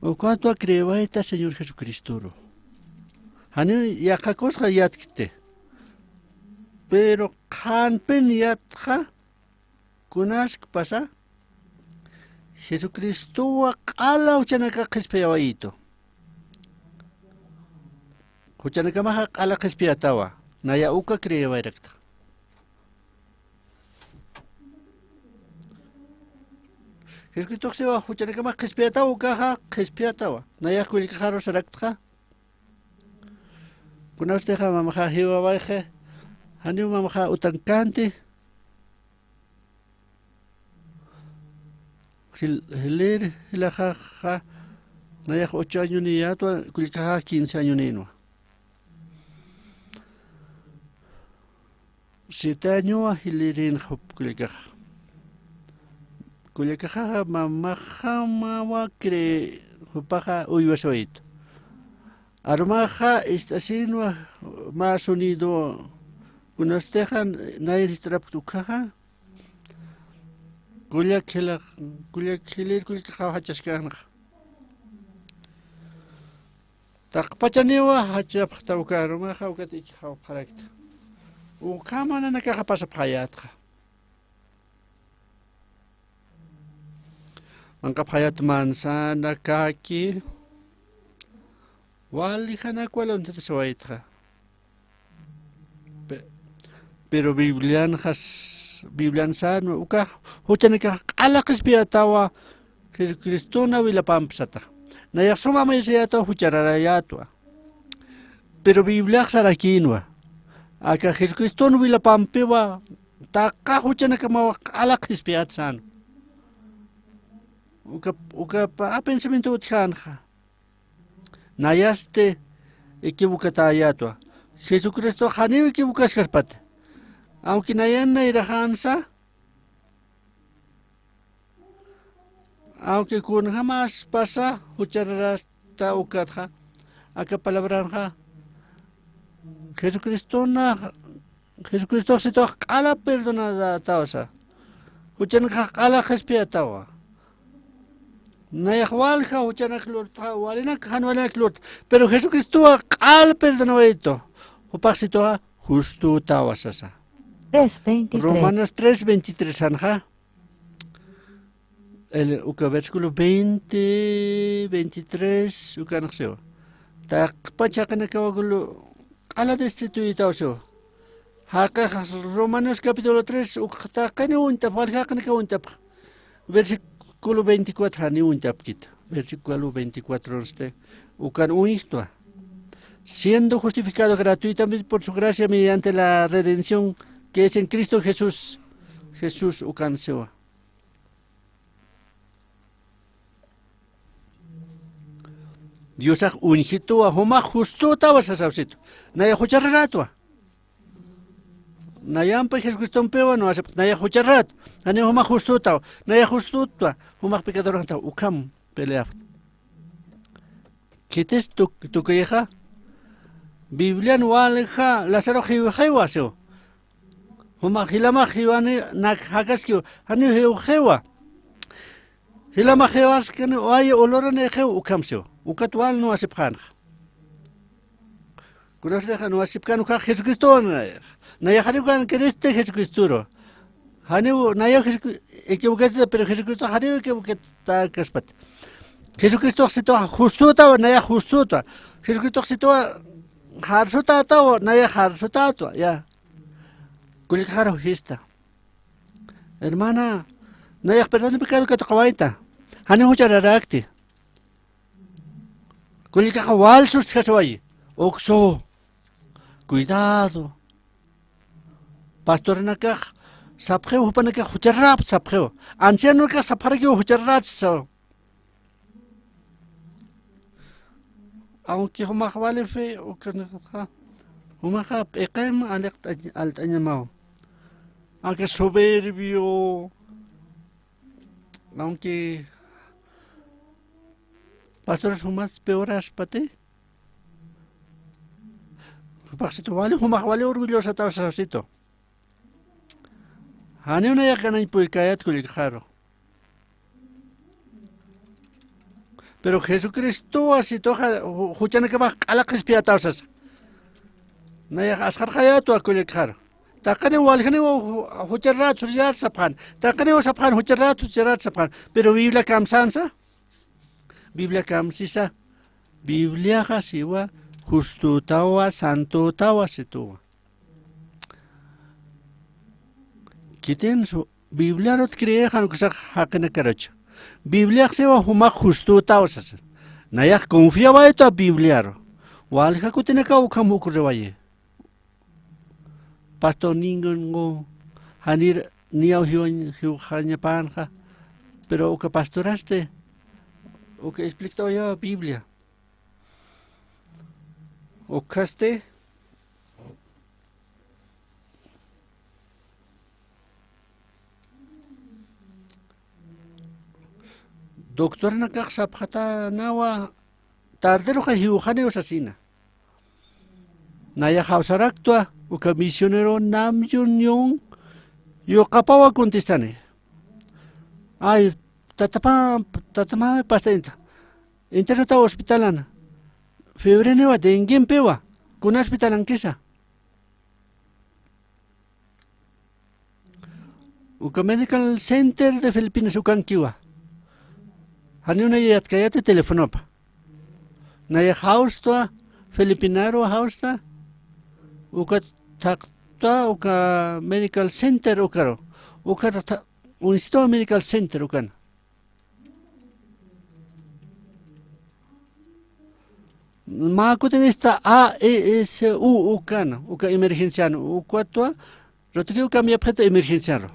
ukatwa creewayta Señor Jesucristoru. Janiw yaqha kuska yatkti. Pero qhanpin yatxa, kunaskpasa, Jesucristowa q'ala juchanakax qhispiyawayitu. Juchanakamaxa q'ala qhispiyatawa, naya uka creewayrakta. Jesucristox siwa juchanakamax qhispiyatawa, ukaxa qhispiyatawa, nayax kullkaxaru sarakta. Kunapstixa mamaxa jiwawayxi, janiw mamaxa utankanti. Jil-, jilïr jilaxaxa, nayax ocho añoniyätwa, kullkaxax quince añonïnwa. Siete añowa jilïrinxa jup kullkaxa. Kullkaxaxa mamaxamawa cree, jupaxa uywasawaytu. Arumaxa ist'asinwa mä sonido, kunastixa nayr ist'arapkta ukhaxa. Kullak jila, kullak jilïr kullkaxaw jachaskanxa. Taqpachaniwa jachapxta uka arumaxa, ukat ikixaw pharakta. Ukhama nanakaxa pasapxayätxa. Manq'apxayät manzana, kaki, wali janak wali uñtatasawaytxa. Pe-, pero Biblianxas, Biblian sänwa uka juchanakax q'ala qhispiyatawa Jesucristona wilapamp sata. Nayax suma maysayätaw juchararayätwa. Pero Bibliax sarakïnwa. Aka Jesucriston wilapampiwa taqi juchanakamaw q'ala qhispiyät sänwa. Uka, uka pä pensamiento utjänxa. Nayasti equivocatäyätwa. Jesucristox janiw equivocaskaspati. Aunque nayan nayraxänsa, aunque kunjamaspasa juchararasta ukatxa, aka palabranxa, Jesucristona, Jesucristox situx q'ala perdonatawsa. Juchanakax q'ala qhispiyatawa. Nayax walja juchanak lurtxa, walinak jan walinak lurtxa. Pero Jesucristowa q'al perdonawaytu. Jupax situxa justutawa sasa. Tres veintitrés. Romanos tres veintitrés anxa. El, uka versículo veinte, veintitrés, ukanx siwa. Taqpach jaqinakawa kulu q'ala destituytaw siwa. Jaqix Romanos capítulo tres, uk taqini uñt'apx, wal jaqinakaw uñt'apx. Versículo veinticuatro jani uñt'apkit. Versículo veinticuatro este, ukan uñjtwa. Siendo justificado gratuitamente por su gracia mediante la redención que es en Cristo Jesús. Jesús ukan siwa. Diosax uñjituwa, jumax justutawa sasawsitu. Nayax juchararätwa. Nayampi Jesucristompiwa, no acepta, nayax juchararätwa. Janiw jumax justutawa, nayax justutwa. Jumax pecadorxantaw, ukham peleapxta. Khitis tuk-, tukuyixa, Biblian walja Lazarox jiwxiwa siw. Jumax jilamax jiwani nak jakaskiw, janiw jiwxiwa. Jilamax jiwaskani waya uluranïxiw ukham siw. Ukat wal no aceptänxa. Kunasatixa no aceptän ukax Jesucristowan nayax. Nayax janiw ukan Cristo Jesucristoru. Janiw, nayaw Jesucri-, equivocatita, pero Jesucristo janiw equivocatäkaspat. Jesucristox situwa justutawa, nayax justuta. Jesucristox situwa jarsutätawa, nayax jarsutätwa, ya. Kullkaxaru jista. Hermana, nayax perdón de pecado katuqawayta. Janiw juchararäkti. Kullkaxa wal sustjasiwayi. Uksu. Cuidado. Pastornakax sapxiw, jupanakax jucharapxta sapxiw. Ancianonakax sapxarakiw jucharapxta saw. Aunque jumax wali fe, ukanakatxa, jumaxa p'iqim aliqt'añ-, alt'añamaw. Aunque soberbio, aunque pastores jumas peoraspati, Paqsitu, wali jumax, wali orgullosataw sasitu. Janiw nayax ganañ puykäyät kullkxaru. Pero Jesucristowa situxa ju-, juchanakamax q'ala qhispiyätaw sasa. Nayax asxarxayätwa kullkxaru. Taqiniw waljaniw ju-, juchar rätu suchar rätu sapxän. Taqiniw sapxän juchar rätu suchar rätu sapxän. Pero Biblia kamsänsa. Biblia kamsisa. Bibliaxa siwa justütawa, santütawa situwa. Khitinsu Bibliarut creexan ukasax jaqinakarucha. Bibliax siwa jumax justütaw sasa. Nayax confiawaytwa Bibliaru. Walja kutinakaw ukham ukhuriwayi. Pastor ningungu janir niyaw jiwañ-, jiwxañapanxa. Pero uka pastorasti uka expliktawaya Biblia. Ukhasti doctoranakax sapxatanawa tarderuxa jiwxaniw sasina. Nayax jawsaraktwa uka misionero Namjoon Young yuqapawa contestani. Ay, tatapa, tatama pasta inta. Internataw hospitalan. Febreniwa, denguempiwa. Kuna hospitalankisa. Uka Medical Center de Filipinas ukankiwa. Janiw nay yatkayäti telefonopa. Nayax jawstwa, Filipinaru jawsta. Ukat thaqtwa uka Medical Center ukaru. Ukat tha-, uñsitwa Medical Center ukan. Mä kutinista A E S U ukan, uka emergencian, ukatwa, ratukiw cambiapxita emergenciaru.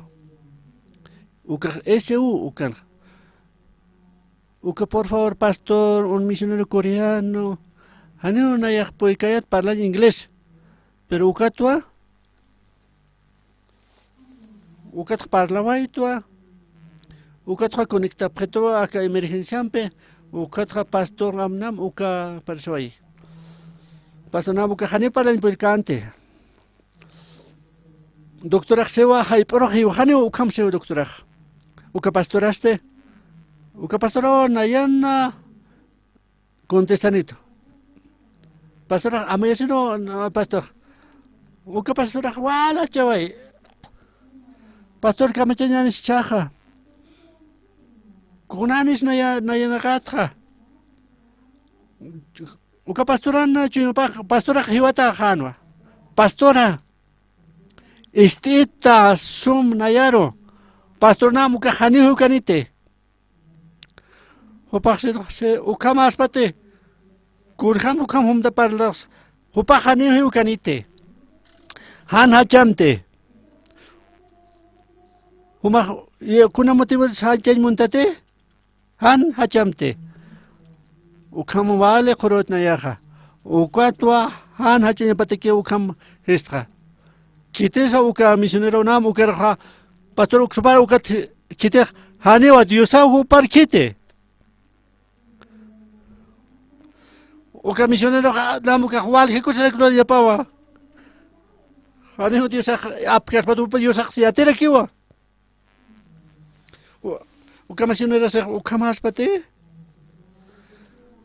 Uka S U ukan. Uka, por favor, pastor, un misionero coreano, janiw nayax puykäyät parlañ inglés. Pero ukatwa, ukatxa parlawaytwa, ukatxa conectapxituwa aka emergenciampi, ukatxa pastor amnam uka parecewayi. Pastor nam uka janiw parlañ puykanti. Doctorax siwa jayp'urux jiwxaniw ukham siw doctorax. Uka pastorasti, uka pastoraw nayana contestanitu. Pastorax, amayasino, no, pastor. Uka pastorax wala chaway. Pastor kamachañanis chaxa. Kunanis naya-, nayanaqatxa. Uka pastoran chuymapax, pastorax jiwata janwa. Pastora. Ist'ita sum nayaru. Pastornam uka janiw jiwkaniti. Jupax si, si ukham aspati, kunjam ukham jumta parlax, jupax janiw jiwkaniti. Jan jachamti. Jumax, ye, kuna motivo jachañ muntati, jan jachamti. Ukham wali qhurut nayaxa. Ukatwa jan jachañapataki ukham jistxa. Khitisa uka misioneronam ukarxa, pastor uksupar ukat khitix janiwa Diosaw jupar khiti. Uka misioneronam ukax wal jikuchasakluwayapawa. Janiw Diosax apkaspat upa Diosax yatirakiwa. U-, uka misionerosix ukham aspati.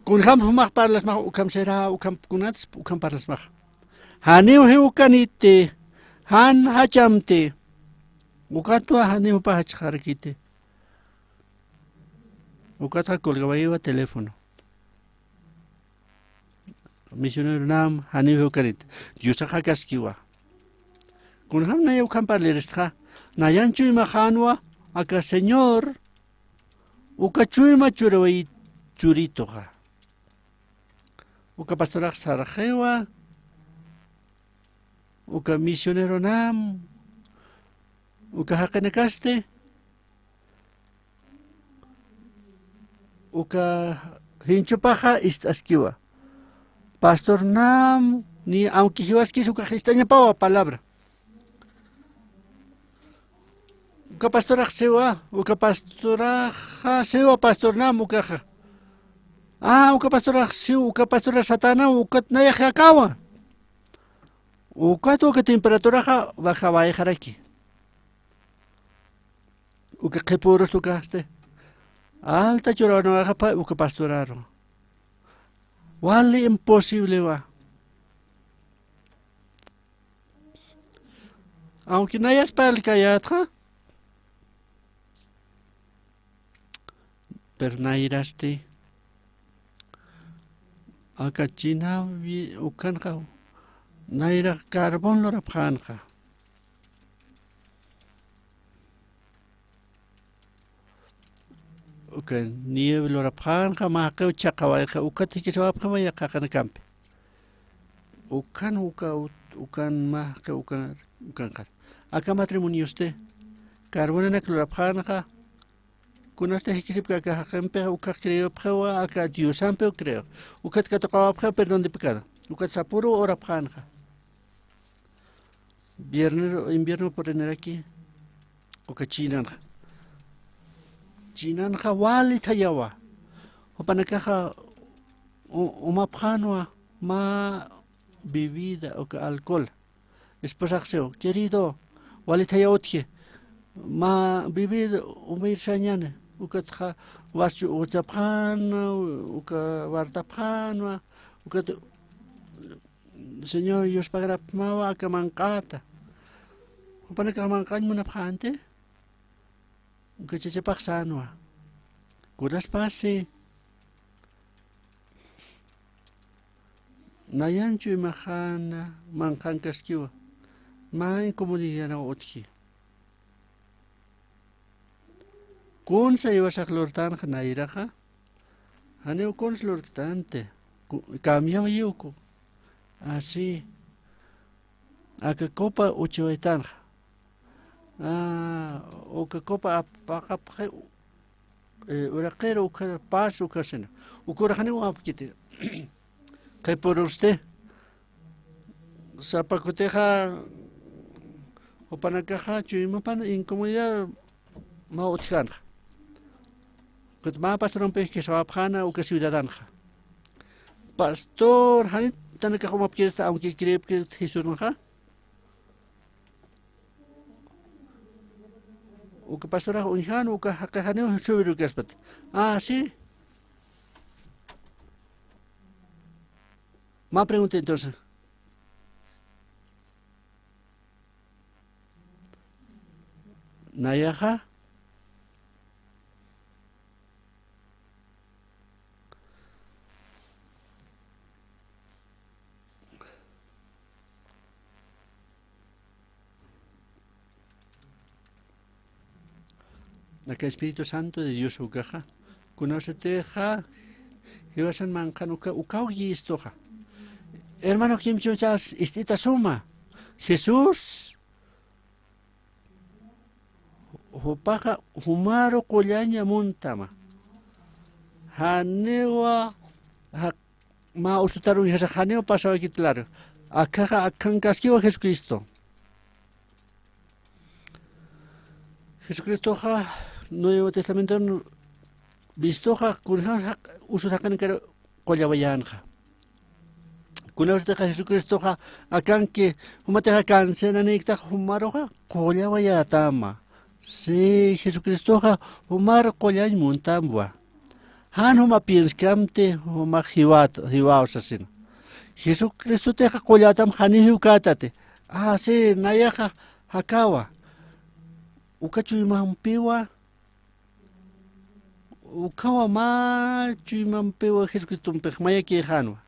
Kunjam jumax parlasmax ukham sera, ukham kunats, ukham parlasmax. Janiw jiwkaniti, jan jachamti. Ukatwa janiw jupax jachxarakiti. Ukatxa colgawayiwa teléfono. Misioneronam janiw jiwkaniti. Diosax jakaskiwa. Kunjam naya ukham parliristxa, nayan chuymaxänwa, aka Señor, uka chuyma churawayi churituxa. Uka pastorax sarxiwa, uka misioneronam, uka jaqinakasti, uka jinchupaxa ist'askiwa. Pastornam, ni aunque jiwaskis ukax ist'añapawa palabra. Uka pastorax siwa, uka pastoraxa siwa pastornam ukaxa. Ah, uka pastorax siw, uka pastorax satanaw, ukat nayax jakawa. Ukat uka temperaturaxa bajawayxaraki. Uka qhipürus ukasti. Alta churawanwaxapa uka pastoraru. Wali imposiblewa. Aunque nayas parlkayätxa, pero nayrasti. Aka chinawi ukanxa, nayrax carbón lurapxänxa. Uka nieve lurapxänxa, mä jaqiw chhaqawayxa, ukat jikisiwapxiwa yaqha jaqinakampi. Ukan, uka, ut-, ukan mä jaqiw ukan, ukanxa. Aka matrimoniosti, carbonanak lurapxänxa, kunasti jikisipki aka jaqimpixa, ukax creopxiwa, aka Diosampiw creo. Ukat katuqawapxiwa perdón de pecado. Ukat sapüru urapxänxa. Viernes, invierno puriniraki, uka chinanxa. Chinanxa wali thayawa. Jupanakaxa u-, umapxänwa mä bebida, uka alcohol. Esposax siw, querido, wali thayaw utji. Mä bebida umirsañäni. Ukatxa waschu uchapxänwa, uka wartapxänwa, ukat Señor yuspagarapxmawa aka manq'ata. Jupanakax manq'añ munapxänti. Uka chachapax sänwa. Kunaspasi nayan chuymaxäna manqhankaskiwa. Mä incomodidadnaw utji. Kunsa jiwasax lurtänxa nayraxa. Janiw kuns lurktanti. Ku-, cambiawayiw ku. Así. Aka copa uchiwaytanxa. Ah, uka copa ap-, apaqapxi, eh, uraqiru uka pas uka sina. Uka uraxaniw apkiti. Qhipürusti. Sapa kutixa, jupanakaxa, chuymapan incomodidad mä utjänxa. Kut mä pastorampi jikisiwapxäna uka ciudadanxa. Pastor, janitanakax umapkirista, aunque creepkirista Jesusnxa. Uka pastorax uñjän, uka jaqix janiw subirukaspat. Ah, sí. Mä pregunta entonces. Nayaxa. Aka Espíritu Santo de Dios ukaxa, kunasatixa jiwasan manqhan uka, ukaw guiistuxa. Hermano, kimchuchas ist'ita suma. Jesús, jupaxa jumaru qullaña muntama. Janiwa, ja-, mä usutarun jasa janiw pasawakit laru. Akaxa akhankaskiwa Jesucristo. Jesucristoxa Nuevo Testamenton vistuxa kunjämsa usu jaqinakar qullawayänxa. Kunawsatixa Jesucristoxa akanki, jumatixa canceranïktax jumaruxa qullawayätama. Sí, Jesucristoxa jumar qullañ muntamwa. Jan juma pienskamti, jumax jiwät, jiwäw sasina. Jesucristotixa qullätam janiw jiwkätati. Ah, sí, nayaxa jakawa. Uka chuymampiwa, ukawa mä chuymampiwa Jesucristompix mayakïxänwa.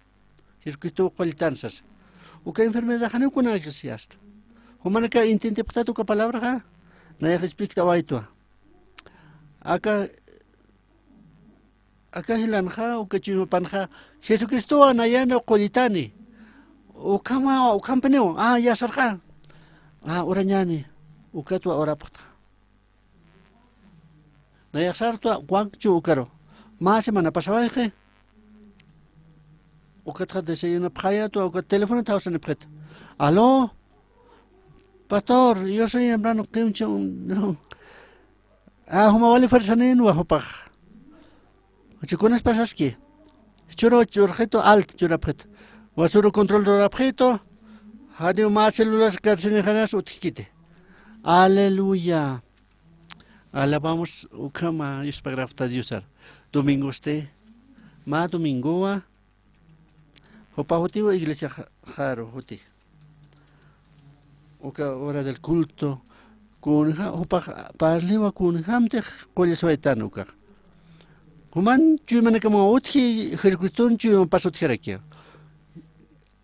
Jesucristow qulltan sasa. Uka enfermedad janiw kunäkisi asta. Jumanaka intintipxtat uka palabraxa, nayax ispiktawaytwa. Aka, aka jilanxa, uka chuymapanxa, Jesucristowa nayana qulltani. Ukhama, ukhampiniw, ah, ya sarxa. Ah, urañäni, ukatwa urapxta. Nayax sartwa wankchu ukaru. Mä semana pasawayxi. Ukatxa desayunapxayätwa, ukat telefonot jawsanipxit. Aló, pastor, yo soy hermano Kimchun. Ah, juma wali fuerzanïnwa jupax. Uchi kunas pasaski. Churu churxitu, alt churapxitu. Wasuru control rurapxitu. Janiw mä celular karsinixanas utjkiti. Aleluya. Alabamos ukhama yuspagrapxta Diosar. Domingosti, mä domingowa, jupa jutiwa iglesiaxaru juti. Uka hora del culto, kunja, jupax parliwa kunjamtix qullaswaytan ukax. Juman chuymanakamaw utji, Jesucriston chuymapas utjarakiwa.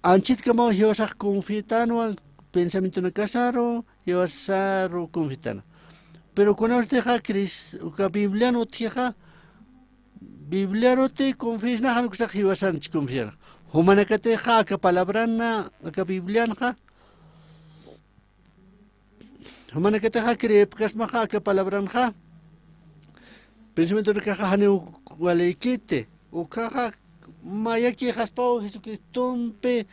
Anchitkamaw jiwasax confitanwa, pensamientonakasaru, jiwasaru confitan. Pero kunawstixa Cris-, uka Biblian utjixa, Bibliaruti confiesna, jan uksax jiwasanchi confiar. Jumanakatixa aka palabrana, aka Biblianxa, jumanakatixa creepkasmaxa aka palabranxa, pensamientonakaxa janiw walïkiti. Ukhaxa mayakïxaspaw Jesucristompi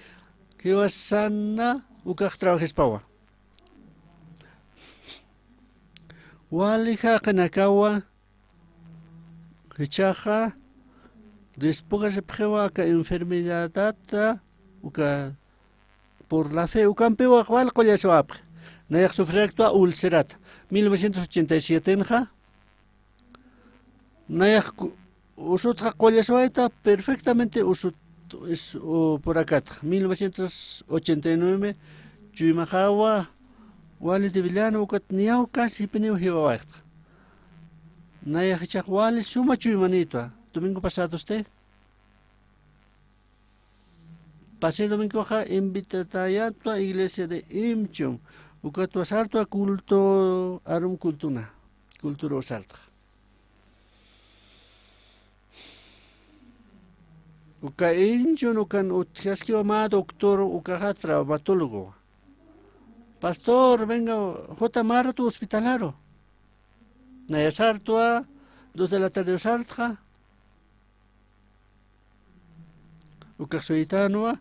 jiwasana ukax trabajaspawa. Wali jaqinakawa, jichhaxa despojaripxiwa aka enfermedadata, uka por la fe, ukampiwa wal qullaswapxi. Nayax sufriraktwa ulcerata. Mil novecientos ochenta y siete nxa, nayax ku-, usutxa qullaswayta perfectamente usut, es, u, purakatxa. Mil novecientos ochenta y nueve chuymaxawa, wali debillan ukat niyaw casi jipiniw jiwawayxta. Nayax jichhax wali suma chuymanïtwa. Domingo pasadosti, pasado domingoxa invitatayatwa iglesia de Imchum. Ukatwa sartwa culto, arum cultona. Cultoro sartxa. Uka Imchun ukan utjaskiwa mä doctor, ukaxa traumatólogo. Pastor, venga, juta mä ratu hospitalaru. Naya sartwa, dos de la tarde sartxa. Ukax suytanwa,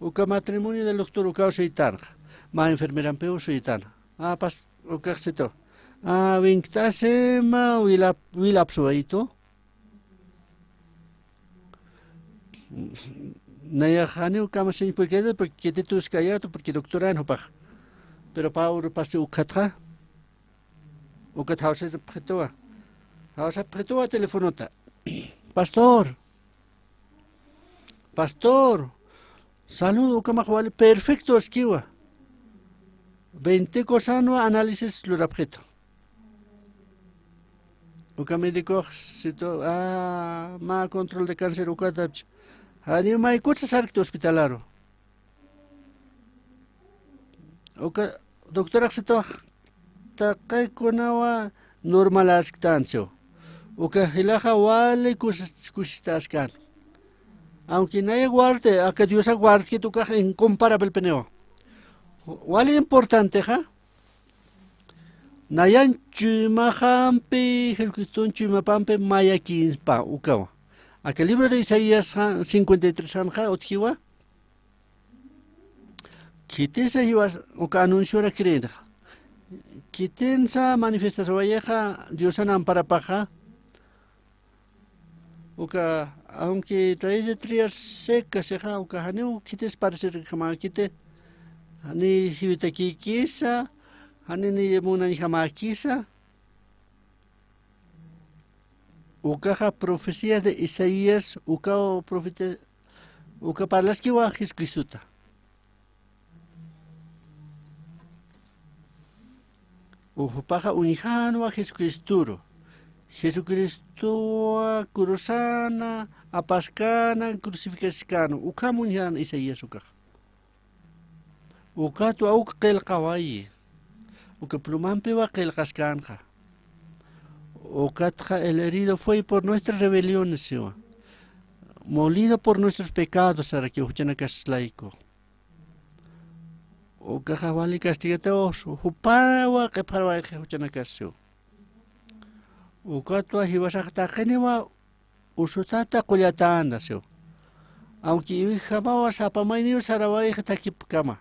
uka matrimonio del doctor ukaw suytanxa. Mä enfermerampiw suytan. A, pas-, ukax situ. A, winkt'asima wilap-, wilapsuwaytu. Nayax janiw kamasiñ purkayta, porque kitituskayatu, porque doctoran jupax. Pero pä urupasti ukkhatxa. Ukat jawsapxituwa. Jawsapxituwa telefonota. Pastor. Pastor. Salud, ukamax wali perfecto askiwa. Veinte cosanwa análisis lurapxitu. Uka médicox situ, a, mä control de cáncer ukatapchi. Janiw maykutsa sarkti hospitalaru. Uka doctorax situx taqi kunawa normaläsktan siw. Uka jilaxa wali kusis-, kusistäskan. Aunque nayax warti, aka Diosax wartkit ukax incomparablepiniwa. Wali importantexa, nayan chuymaxampi, Jesucriston chuymapampi mayakïspa ukawa. Aka libro de Isaías, a, cincuenta y tres anxa utjiwa, khitisa jiwas uka anunciora creenxa. Khitinsa manifestaswayixa Diosan amparapaxa. Uka, aunque trae de trias secas, sixa, uka janiw khitis parecerjamäkiti, jani jiwitakïkisa, jani ni munañjamäkisa. Ukaxa profecía de Isaías, uka profeta, uka parlaskiwa Jesucristuta. Jupaxa uñjanwa Jesucristuru. Jesucristuwa cruzana, apaskana, crucificaskana. Ukham uñjan Isaías ukaxa. Ukatwa uk qillqawayi. Uka plumampiwa qillqaskanxa. Ukatxa el herido fue por nuestras rebeliones, siwa. Molido por nuestros pecados, sarakiw juchanakaslayku. Ukaxa wali castigataw jupawa q'ipxarawayxi juchanakasiw. Ukatwa jiwasax taqiniwa usutata qullatäna siw. Aunque iwijamawa sapa mayniw sarawayxi takipkama.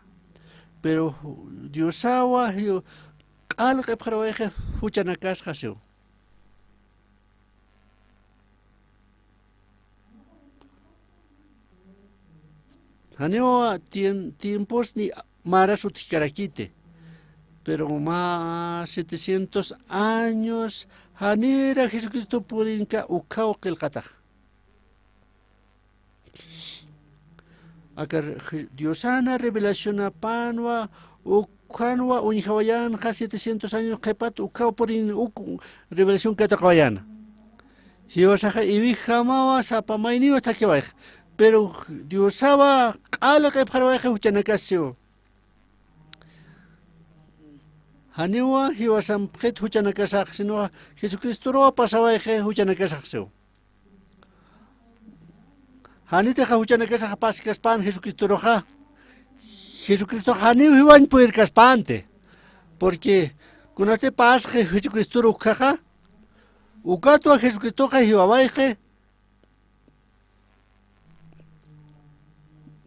Pero ju-, Diosawa ju-, q'al q'ipxarawayxi juchanakasxa siw. Janiwa tien-, tiempos ni maras utjkarakiti. Pero mä setecientos años janira Jesucristo purinka ukhaw qillqatax. Aka re-, Diosana revelacionapanwa, ukhanwa uñjawayanxa setecientos años qhipat ukhaw purin uk revelación kataqawayana. Jiwasaxa iwijamawa sapa mayniwa thakiwayxa. Pero Diosawa q'ala q'ipxarawayxa juchanakasiwa. Janiwa jiwasampxit juchanakasax, sino Jesucristoruwa pasawayxi juchanakasax siw. Janitixa juchanakasax paskaspan Jesucristoruxa. Jesucristox janiw jiwañ purirkaspanti. Porque kunasti pasxi Jesucristoru ukhaxa, ukatwa Jesucristoxa jiwawayxi.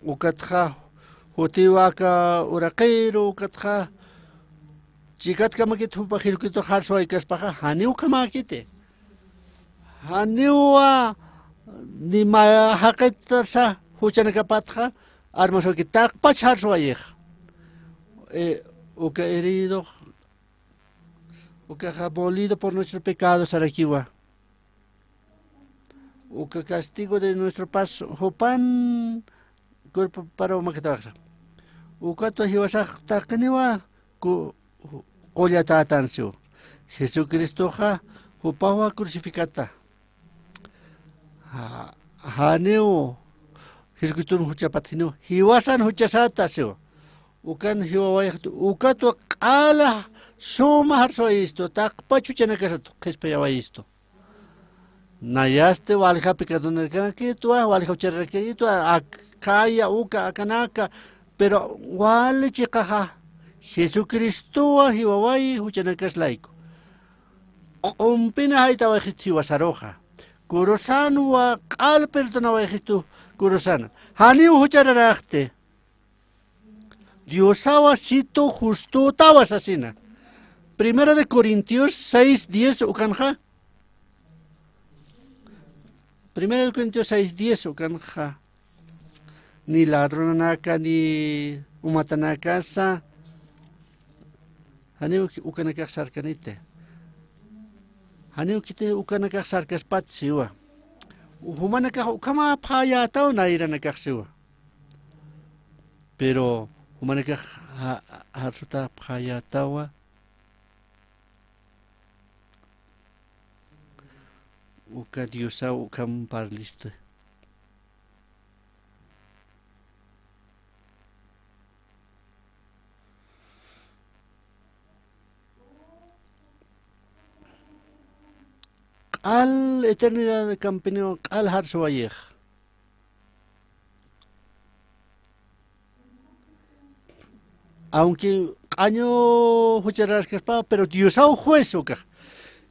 Ukatxa jutiwa aka uraqiru, ukatxa chikatkamakit jupa Jesucristo jarsuwaykaspaxa, janiw ukhamäkiti. Janiwa ni mä jaqitasa juchanakapatxa armasuwayki, taqpach jarsuwayixa. Eh, uka herido, ukaxa molido por nuestro pecado sarakiwa. Uka castigo de nuestro paz jupan cuerpo para umakatawaksa. Ukatwa jiwasax taqiniwa ku-, qullatätan siw. Jesucristoxa jupawa crucificata. Ja-, janiw Jesucriston juchapat jiniw, jiwasan juchasata siw. Ukan jiwawayxtu, ukatwa q'ala suma jarsuwayistu, taqpach juchanakasat qhisphayawayistu. Nayasti walja pecadonarkanakitwa, walja juchararakitwa, ak-, khaya, uka, akanaka, pero wali chiqaxa Jesucristowa jiwawayi juchanakas layku. Q'umpina jaytawayxistu jiwasaruxa. Kurusanwa q'al perdonawayxistu kurusana. Janiw juchararaxti. Diosawa situ justutawa sasina. Primera de Corintios seis diez ukanxa. Primera de Corintios seis diez ukanxa. Ni ladronanaka, ni umatanakasa. Janiw ukanakax sarkaniti. Janiw khiti ukanakax sarkaspat siwa. Jumanakax ukhama phayataw nayranakax siwa. Pero jumanakax ja-, jarsuta phayatawa. Uka Diosaw ukham parlistu. Q'al eternidad campanion q'al jarsuwayix. Aunque q'añu juchararaskaspa, pero Diosaw juez ukax.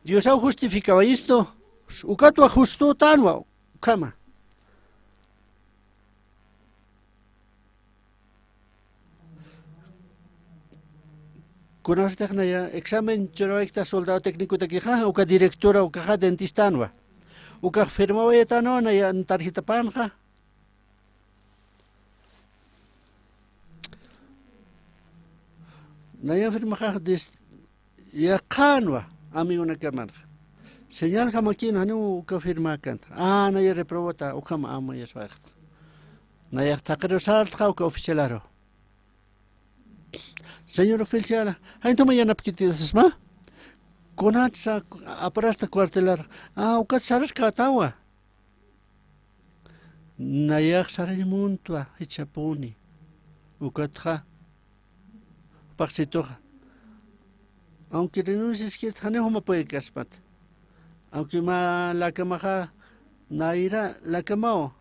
Diosaw justificawayistu, ukatwa justutanwa, ukhama. Kunasatix naya examen churawaykta soldado técnicotakixa, uka directora ukaxa dentistanwa. Ukax firmawayatanwa naya tarjetapanxa. Nayan firmaxax dis-, yaqhanwa amigonakamanxa. Señal jamakïn janiw uka firmäkanta. Ah, naya reprobata, ukham amuyaswaxta. Nayax taqirusartxa uka oficialaru. Señor oficial, jaynta uma yanapkitisma? Kunatsa apurasta cuartelar. Ah, ukat saraskätawa. Nayax sarañ muntwa, jichhapuni. Ukatxa, paqsituxa. Aunque renunciaskit, janiw juma puede kaspat. Aunque mä lakamaxa, nayra lakamaw.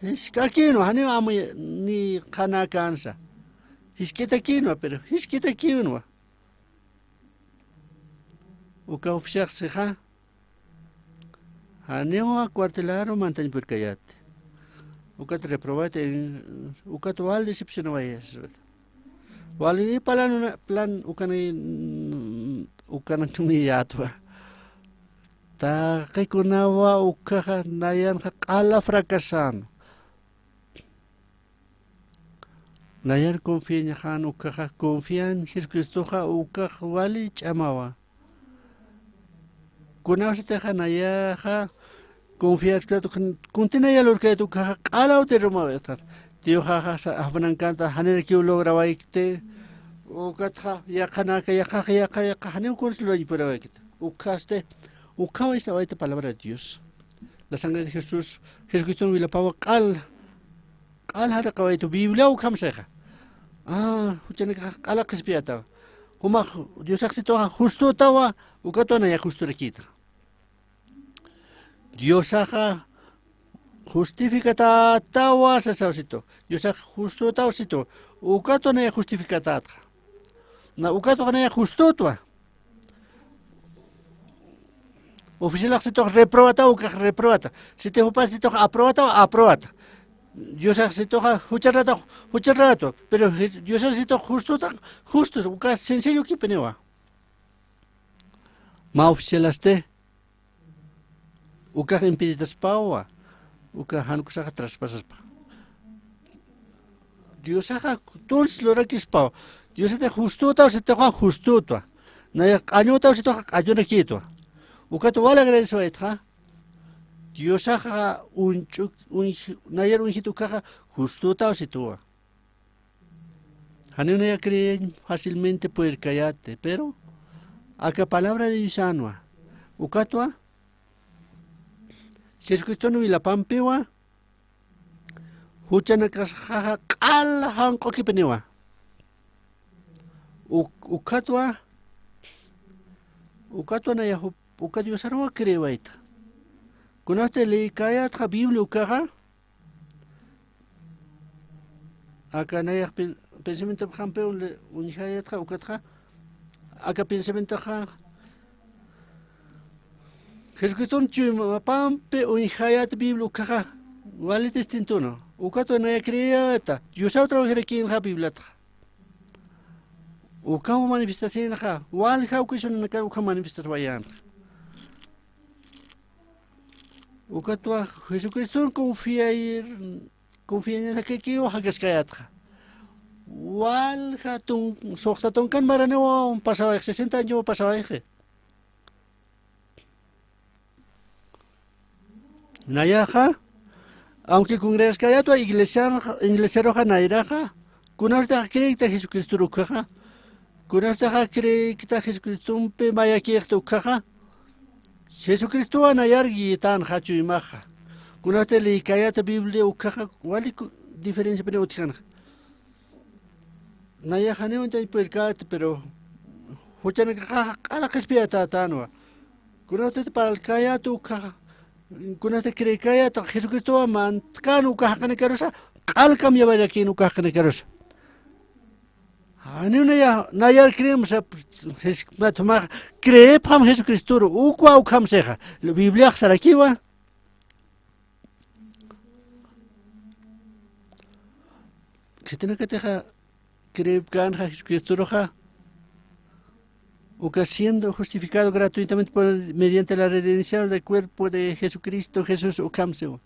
Jisk'akïnwa, janiw amuy ni qhanäkänsa. Jisk'itakïnwa, pero jisk'itakïnwa. Uka oficial sixa. Janiwa cuartelaru mantañ purkayäti. Ukat reprobati, ukat wal decepcionawayas. Wali plan, plan ukani, ukanakniyätwa. Taqikunawa ukaxa nayanxa q'ala fracasan. Nayar confiañaxan ukkhaxa, confian Jesucristoxa ukkhax wali ch'amawa. Kunawsatixa nayaxa confiasktat, kunti naya lurkayat ukkhaxa q'alaw derrumawayxta. Diosaxa sa-, ajwanankanta janirakiw lograwaykti, ukatxa yaqhanaka, yaqhaxa, yaqha, yaqha, janiw kunsa lurañ purawaykt. Ukkhasti, ukkhaw ist'awayta palabra de Dios. La sangre de Jesús, Jesucriston wilapawa q'al, q'al jaraqawaytu, Biblia ukham sixa. Ah, juchanakaxa q'ala qhispiyatawa. Jumax Diosax situxa justutawa, ukatwa naya justurakïta. Diosaxa justificatätawa sasaw situ. Diosax justutaw situ. Ukatwa naya justificatätxa. Na ukatwa naya justutwa. Oficialax situx reprobata, ukax reprobata. Siti jupax situx aprobata, aprobata. Diosax situxa jucharata, jucharata. Pero Diosax situx justuta, justo, uka sencillo kipiniwa. Mä oficialasti, ukax impeditaspawa, uka jan ukasaxa traspasaspa. Diosaxa tuns lurakispaw. Diosati justutaw sitixa justutwa. Nayax q'añutaw sitixa q'añurakïtwa. Ukat wal agradecewaytxa. Diosaxa uñch'u-, uñj-, nayar uñjit ukkhaxa justutaw situwa. Janiw naya creeñ fácilmente purirkayäti, pero aka palabra de Diosanwa. Ukatwa, Jesucriston wilapampiwa, juchanakasaxa q'al janq'ukipiniwa. Uk-, ukatwa, ukatwa naya jup-, uka Diosaruwa creewayta. Kunasti leekäyätxa Biblia ukkhaxa, aka nayax pen-, pensamiento jampiw le-, uñjayätxa ukatxa, aka pensamientoxa, Jesucriston chuymapampi uñjayät Biblia ukkhaxa, wali distintuna. Ukatwa naya creeyäta, Diosaw trabajarakïnxa Bibliatxa. Ukaw manifestasinxa, walja ocasionanaka uka manifestaswayänxa. Ukatwa Jesucriston confiay-, confiañarakikiw jakaskayätxa. Walja tun-, suxta tunkan maraniw pasawayxi, sesenta años pasawayxi. Nayaxa, aunque congregaskayätwa iglesian-, iglesiaruxa nayraxa, kunartaxa creekta Jesucristor ukkhaxa, kunartaxa creekta Jesucristompi mayakïxta ukkhaxa, Jesucristowa nayar guietänxa chuymaxa. Kunarta leekäyäta Biblia ukkhaxa, wali ku-, diferenciapini utjkänxa. Nayax janiw uñt'añ purirkäti, pero juchanakaxa q'ala qhispiyatätänwa. Kunatati parlkäyäta ukkhaxa, kunatati creekäyäta Jesucristowa mantkän uka jaqinakarusa, q'al cambiawayarakïn uka jaqinakarusa. Janiw naya, nayar creemsa, jes-, mat jumax creepxam Jesucristoru, ukwa ukham sixa, Bibliax sarakiwa. Khitinakatixa creepkänxa Jesucristoruxa, uka siendo justificado gratuitamente por, mediante la redención del cuerpo de Jesucristo Jesús, ukham siwa.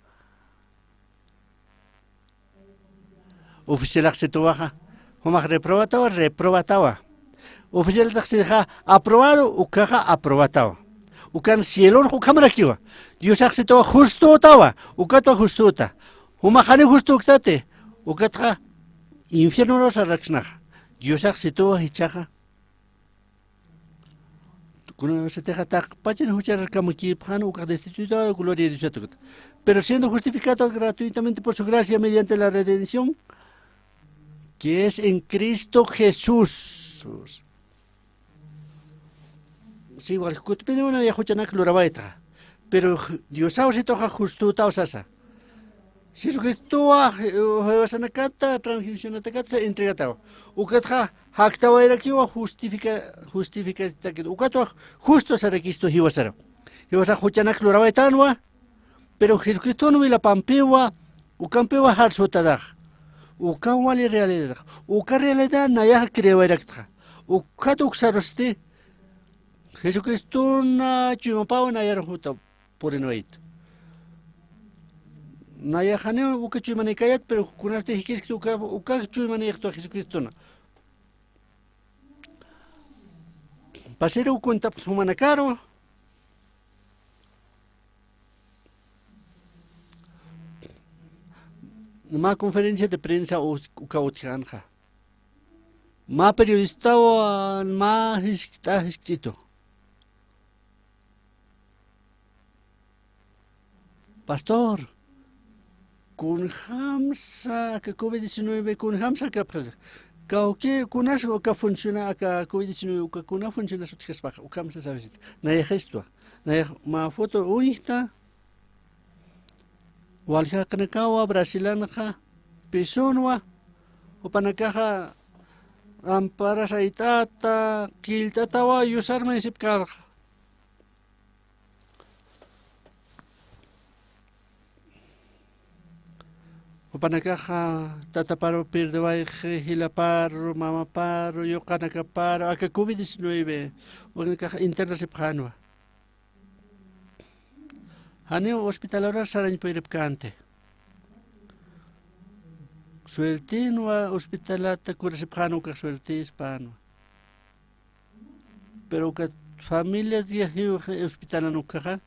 Oficialax situwaxa, jumax reprobatawa, reprobatawa. Oficialtax sixa aprobado, ukkhaxa aprobatawa. Ukan cielorux ukhamarakiwa. Diosax situwa justutawa, ukatwa justuta. Jumax jani justuktati, ukatxa infiernoru saraksnaxa. Diosax situwa jichhaxa. Kunasatixa taqpachan jucharkamakipxän ukax destituido gloria de Dios tukta. Pero siendo justificado gratuitamente por su gracia mediante la redención que es en Cristo Jesús. Sí, wal kutpiniw naya juchanak lurawayta. Pero Diosaw situxa justutaw sasa. Jesucristowa, eh, jiwasanakata, transgresionatakatsa entregatawa. Ukatxa jaktawayrakiwa justifica-, justificatakit. Ukatwa justo sarakistu jiwasaru. Jiwasax juchanak lurawaytänwa, pero Jesucriston wilapampiwa, ukampiwa jarsutatax. Uka wali realidadax. Uka realidad nayaxa creewayraktxa. Ukat uksarusti, Jesucristona chuymapaw nayar juta purinwaytu. Nayax janiw uka chuymanïkayät, pero kunasti jiskiskti uka, uka chuymanïxtwa Jesucristona. Pasiri uka cuentapxi jumanakaru. Mä conferencia de prensa u-, uka utjänxa. Mä periodistaw mä jiskt'a jiskt'itu. Pastor, kunjamsa aka covid diecinueve, kunjamsa aka, kawki kunas uka funciona aka covid diecinueve, uka kuna funciona utjaspaxa, ukhamsa sabisit. Nayaxistwa, nayax mä foto uñjta, waljakanakawa Brasilanxa pisunwa, jupanakaxa amparas ayt'ata, killt'atawa yusarmaysipkarxa. Jupanakaxa tataparu pirdewayxi, jilaparu, mamaparu, yuqanakaparu, aka covid diecinueve, jupanakaxa internasipxänwa. Janiw hospitalarus sarañ puyripkänti. Suertinwa hospitalata kurasipxän ukax suertispänwa. Pero uka familia dia jiwxi hospitalan ukaxa.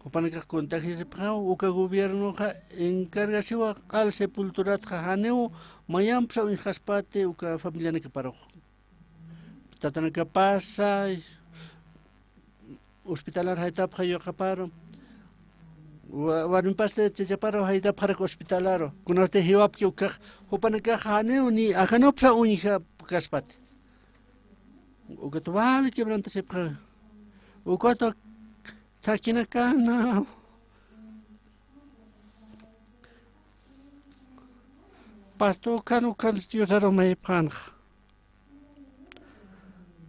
Jupanakax contagiasipxäw, uka gobiernoxa encargasiwa q'al sepulturatxa, janiw mayampsa uñjaspati uka familianakaparux. Tatanakapasa hospitalar jaytapxa yuqaparu, wa-, warmipasti chichaparu jaytapxarak hospitalaru, kunasti jiwapki ukax, jupanakax janiw ni akanupsa uñjapkaspati. Ukat wali quebrantasipxa. Ukat thakhinakana. Pastor, ukan, ukan Diosaru mayipxänxa.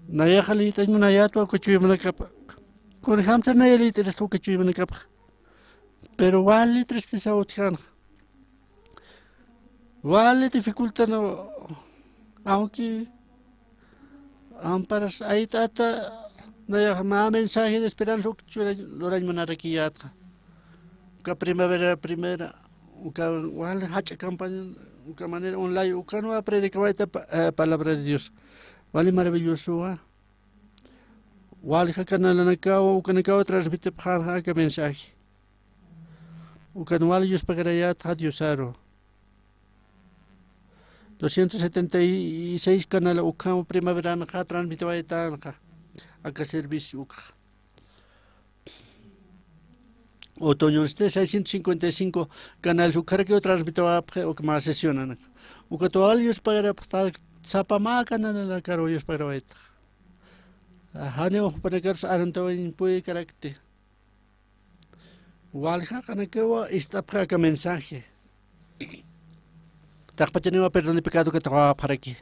Nayaxa liyt'añ munayätwa uka chuymanakapxa. Kunjamsa naya liyt'irista uka chuymanakapxa. Pero wali tristeza utjänxa. Wali dificultad, aunque amparas ayt'ata, nayax mä mensaje de esperanza uk churañ, lurañ munarakiyätxa. Uka primavera primera, uka wali jach'a campaña, uka manera online, ukanwa predicawayta pa-, eh, palabra de Dios. Wali maravillosowa. Walja canalanakaw, ukanakaw transmitipxänxa aka mensaje. Ukan wali yuspagarayätxa Diosaru. Doscientos setenta y seis canal ukham primaveranxa transmitiwaytänxa. Aka servicio ukxa. Otoñonsti seiscientos cincuenta y cinco canal ukharakiw transmitiwapxi uk mä sesionanaka. Ukat wali yuspagarapxta sapa mä canalanakaru yuspagarapxta. Janiw jupanakarus arantawañ puykarakti. Walja jaqinakawa ist'apxi aka mensaje. Taqpachaniwa perdón de pecado katuqawapxaraki.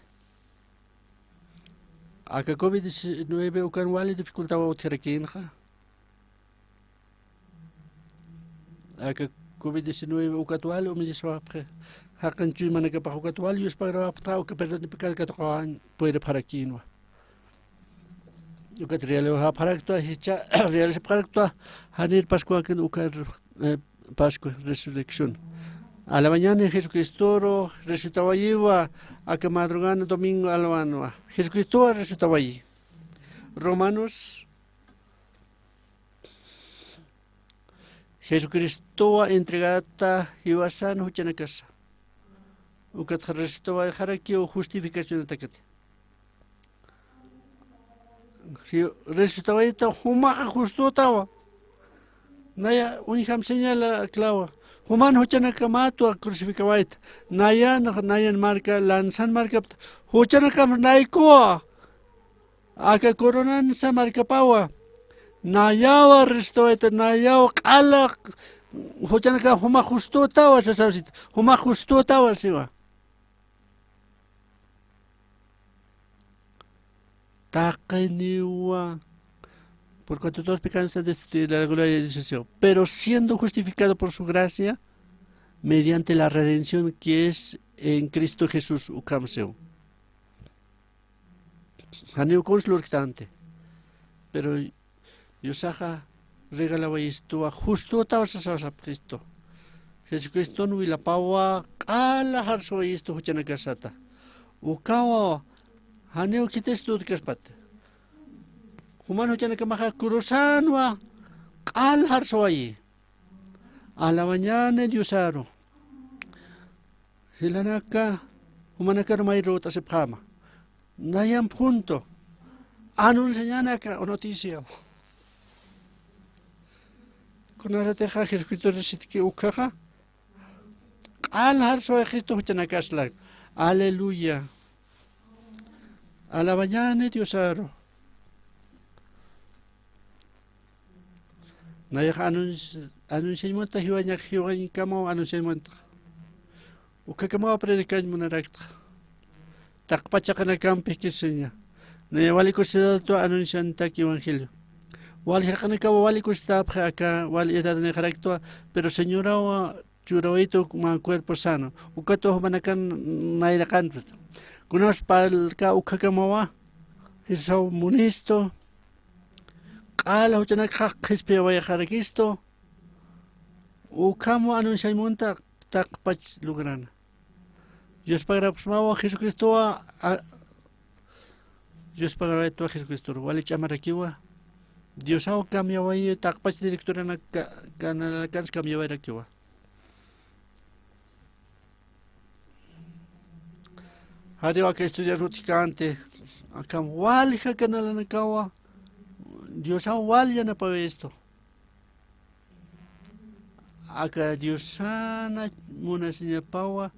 Aka covid diecinueve ukan wali dificultawa utjarakïnxa. Aka covid diecinueve ukat wali humillaswapxi. Jaqin chuymanakapax ukat wali yuspagrawapxta, uka perdón de pecado katuqawañ puyripxarakïnwa. Ukat realizapxaraktwa, jichha realizapxaraktwa, janir Pascuakin uka, eh, Pascua Resurrección. Alawañani Jesucristoru resucitawayiwa, aka madrugana domingo alawanwa. Jesucristowa resucitawayi. Romanos, Jesucristowa entregata jiwasan juchanakasa. Ukatxa resucitawayxarakiw justificacionatakati. Resucitawayta jumaxa justutawa. Naya uñjam señala clawa. Juman juchanakamatwa crucificawayta. Nayan, nayan marka, lanzan markapta. Juchanakam naykuwa. Aka coronansa markapawa. Nayawa resucitawayta, nayawa q'ala juchanakam juma justutawa sasawsit. Juma justutawa siwa. Taqiniwa. Por cuanto todos pecamos, están destituidos de la gloria de Dios. Pero siendo justificado por su gracia, mediante la redención que es en Cristo Jesús, ukham siw. Janiw kuns lurktanti. Pero Diosaxa regalawayistuwa, justutaw sasawasapxistu. Jesucriston wilapawa q'ala jarsuwayistu juchanakasata. Ukawa janiw khitistu utkaspati. Juman juchanakamaxa cruzanwa q'al jarsuwayi. Alawañäni Diosaru. Jilanaka, jumanakaru may ruwt'asipxäma. Nayamp junto. Anunciañäni aka noticia. Kunasatixa Jesucristo sitki ukhaxa. Q'al jarsuwayistu juchanakaslak. Aleluya. Alawañäni Diosaru. Nayax anunci-, anunciañ munta jiwañak, jiwañkamaw anunciañ munta. Ukhakamaw predicañ munaraktxa. Taqpach chiqanakampi jikisiña. Naya wali kusidatwa anunciantak evangelio. Wali jaqinakaw wali kusitäpxi aka, wali edadnïxaraktwa, pero Señoraw churawitu mä cuerpo sano. Ukatwa jumanakan nayraqanpit. Kunas parlka ukhakamawa, Jesusaw munistu, q'ala juchanakxa qhispiyawayxarakistu, ukham anunciañ munta taqpach lugarana. Yuspagarapxsmawa Jesucristowa, a, yuspagarapxsmawa Jesucristoru, wali ch'amarakiwa. Diosaw cambiawayi, taqpach directoranak ka-, canalakans cambiawayrakiwa. Jariw aka estudiar utjkänti, akham walja canalanakawa, Diosaw wal yanapawistu. Aka Diosana munasiñapawa,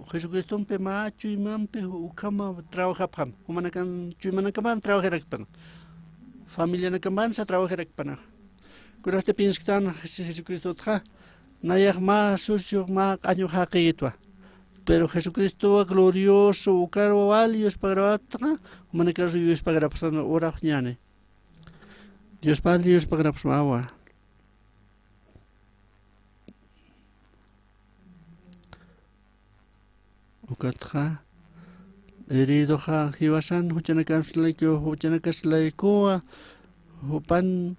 Jesucristompi mä chuymampi ukhama trabajapxam, jumanakan chuymanakamam trabajarakpana, familianakamansa trabajarakpana. Kunasti piensktan Jesucristotxa, nayax mä sucio, mä q'añu jaqïtwa. Pero Jesucristowa glorioso, ukar wal yuspagarapxta, jumanakar yuspagarapxsma, urapxñäni. Dios Padre yuspagarapxsmawa. Ukatxa, heridoxa jiwasan juchanakaslaykuwa, juchanakaslaykuwa, jupan,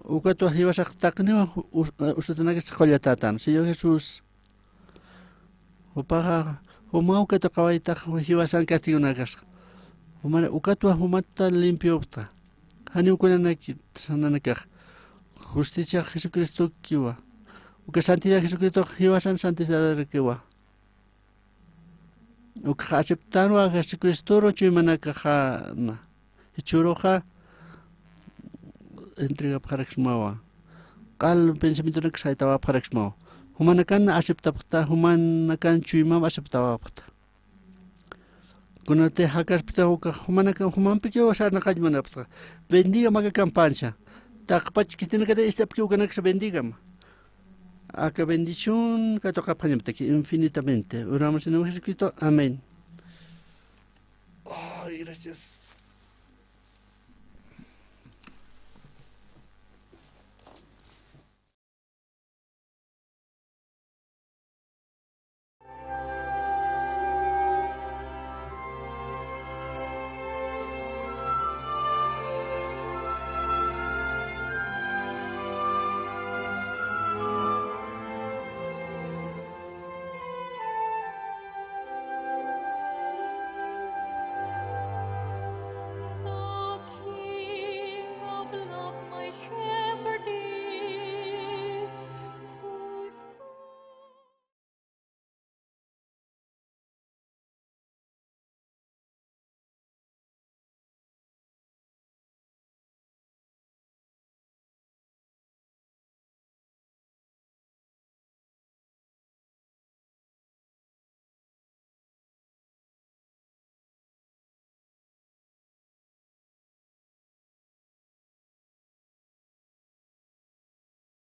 ukatwa jiwasax taqiniwa, us-, usutanakas qullatätan. Señor Jesús, jupaxa, jumaw katuqawaytax jiwasan castigonakasax. Jumana, ukatwa jumata limpiopxta. Janiw kunanaki, sananakax. Justiciax Jesucristokiwa. Uka santidad Jesucristox jiwasan santidadarakiwa. Ukxa aceptanwa Jesucristoru chuymanakaxana. Jichhüruxa entregapxaraksmawa. Q'al pensamientonak saytawapxaraksmawa. Jumanakan aceptapxta, jumanakan chuymam aceptawapxta. Kunati jakaspita ukax jumanakan, jumampikiw sarnaqañ munapxta. Bendigam aka campaña. Taqpach khitinakata ist'apki ukanaksa bendigam. Aka bendición katuqapxañaptaki infinitamente. Oramos en nombre de Jesucristo. Amén. Ay, gracias.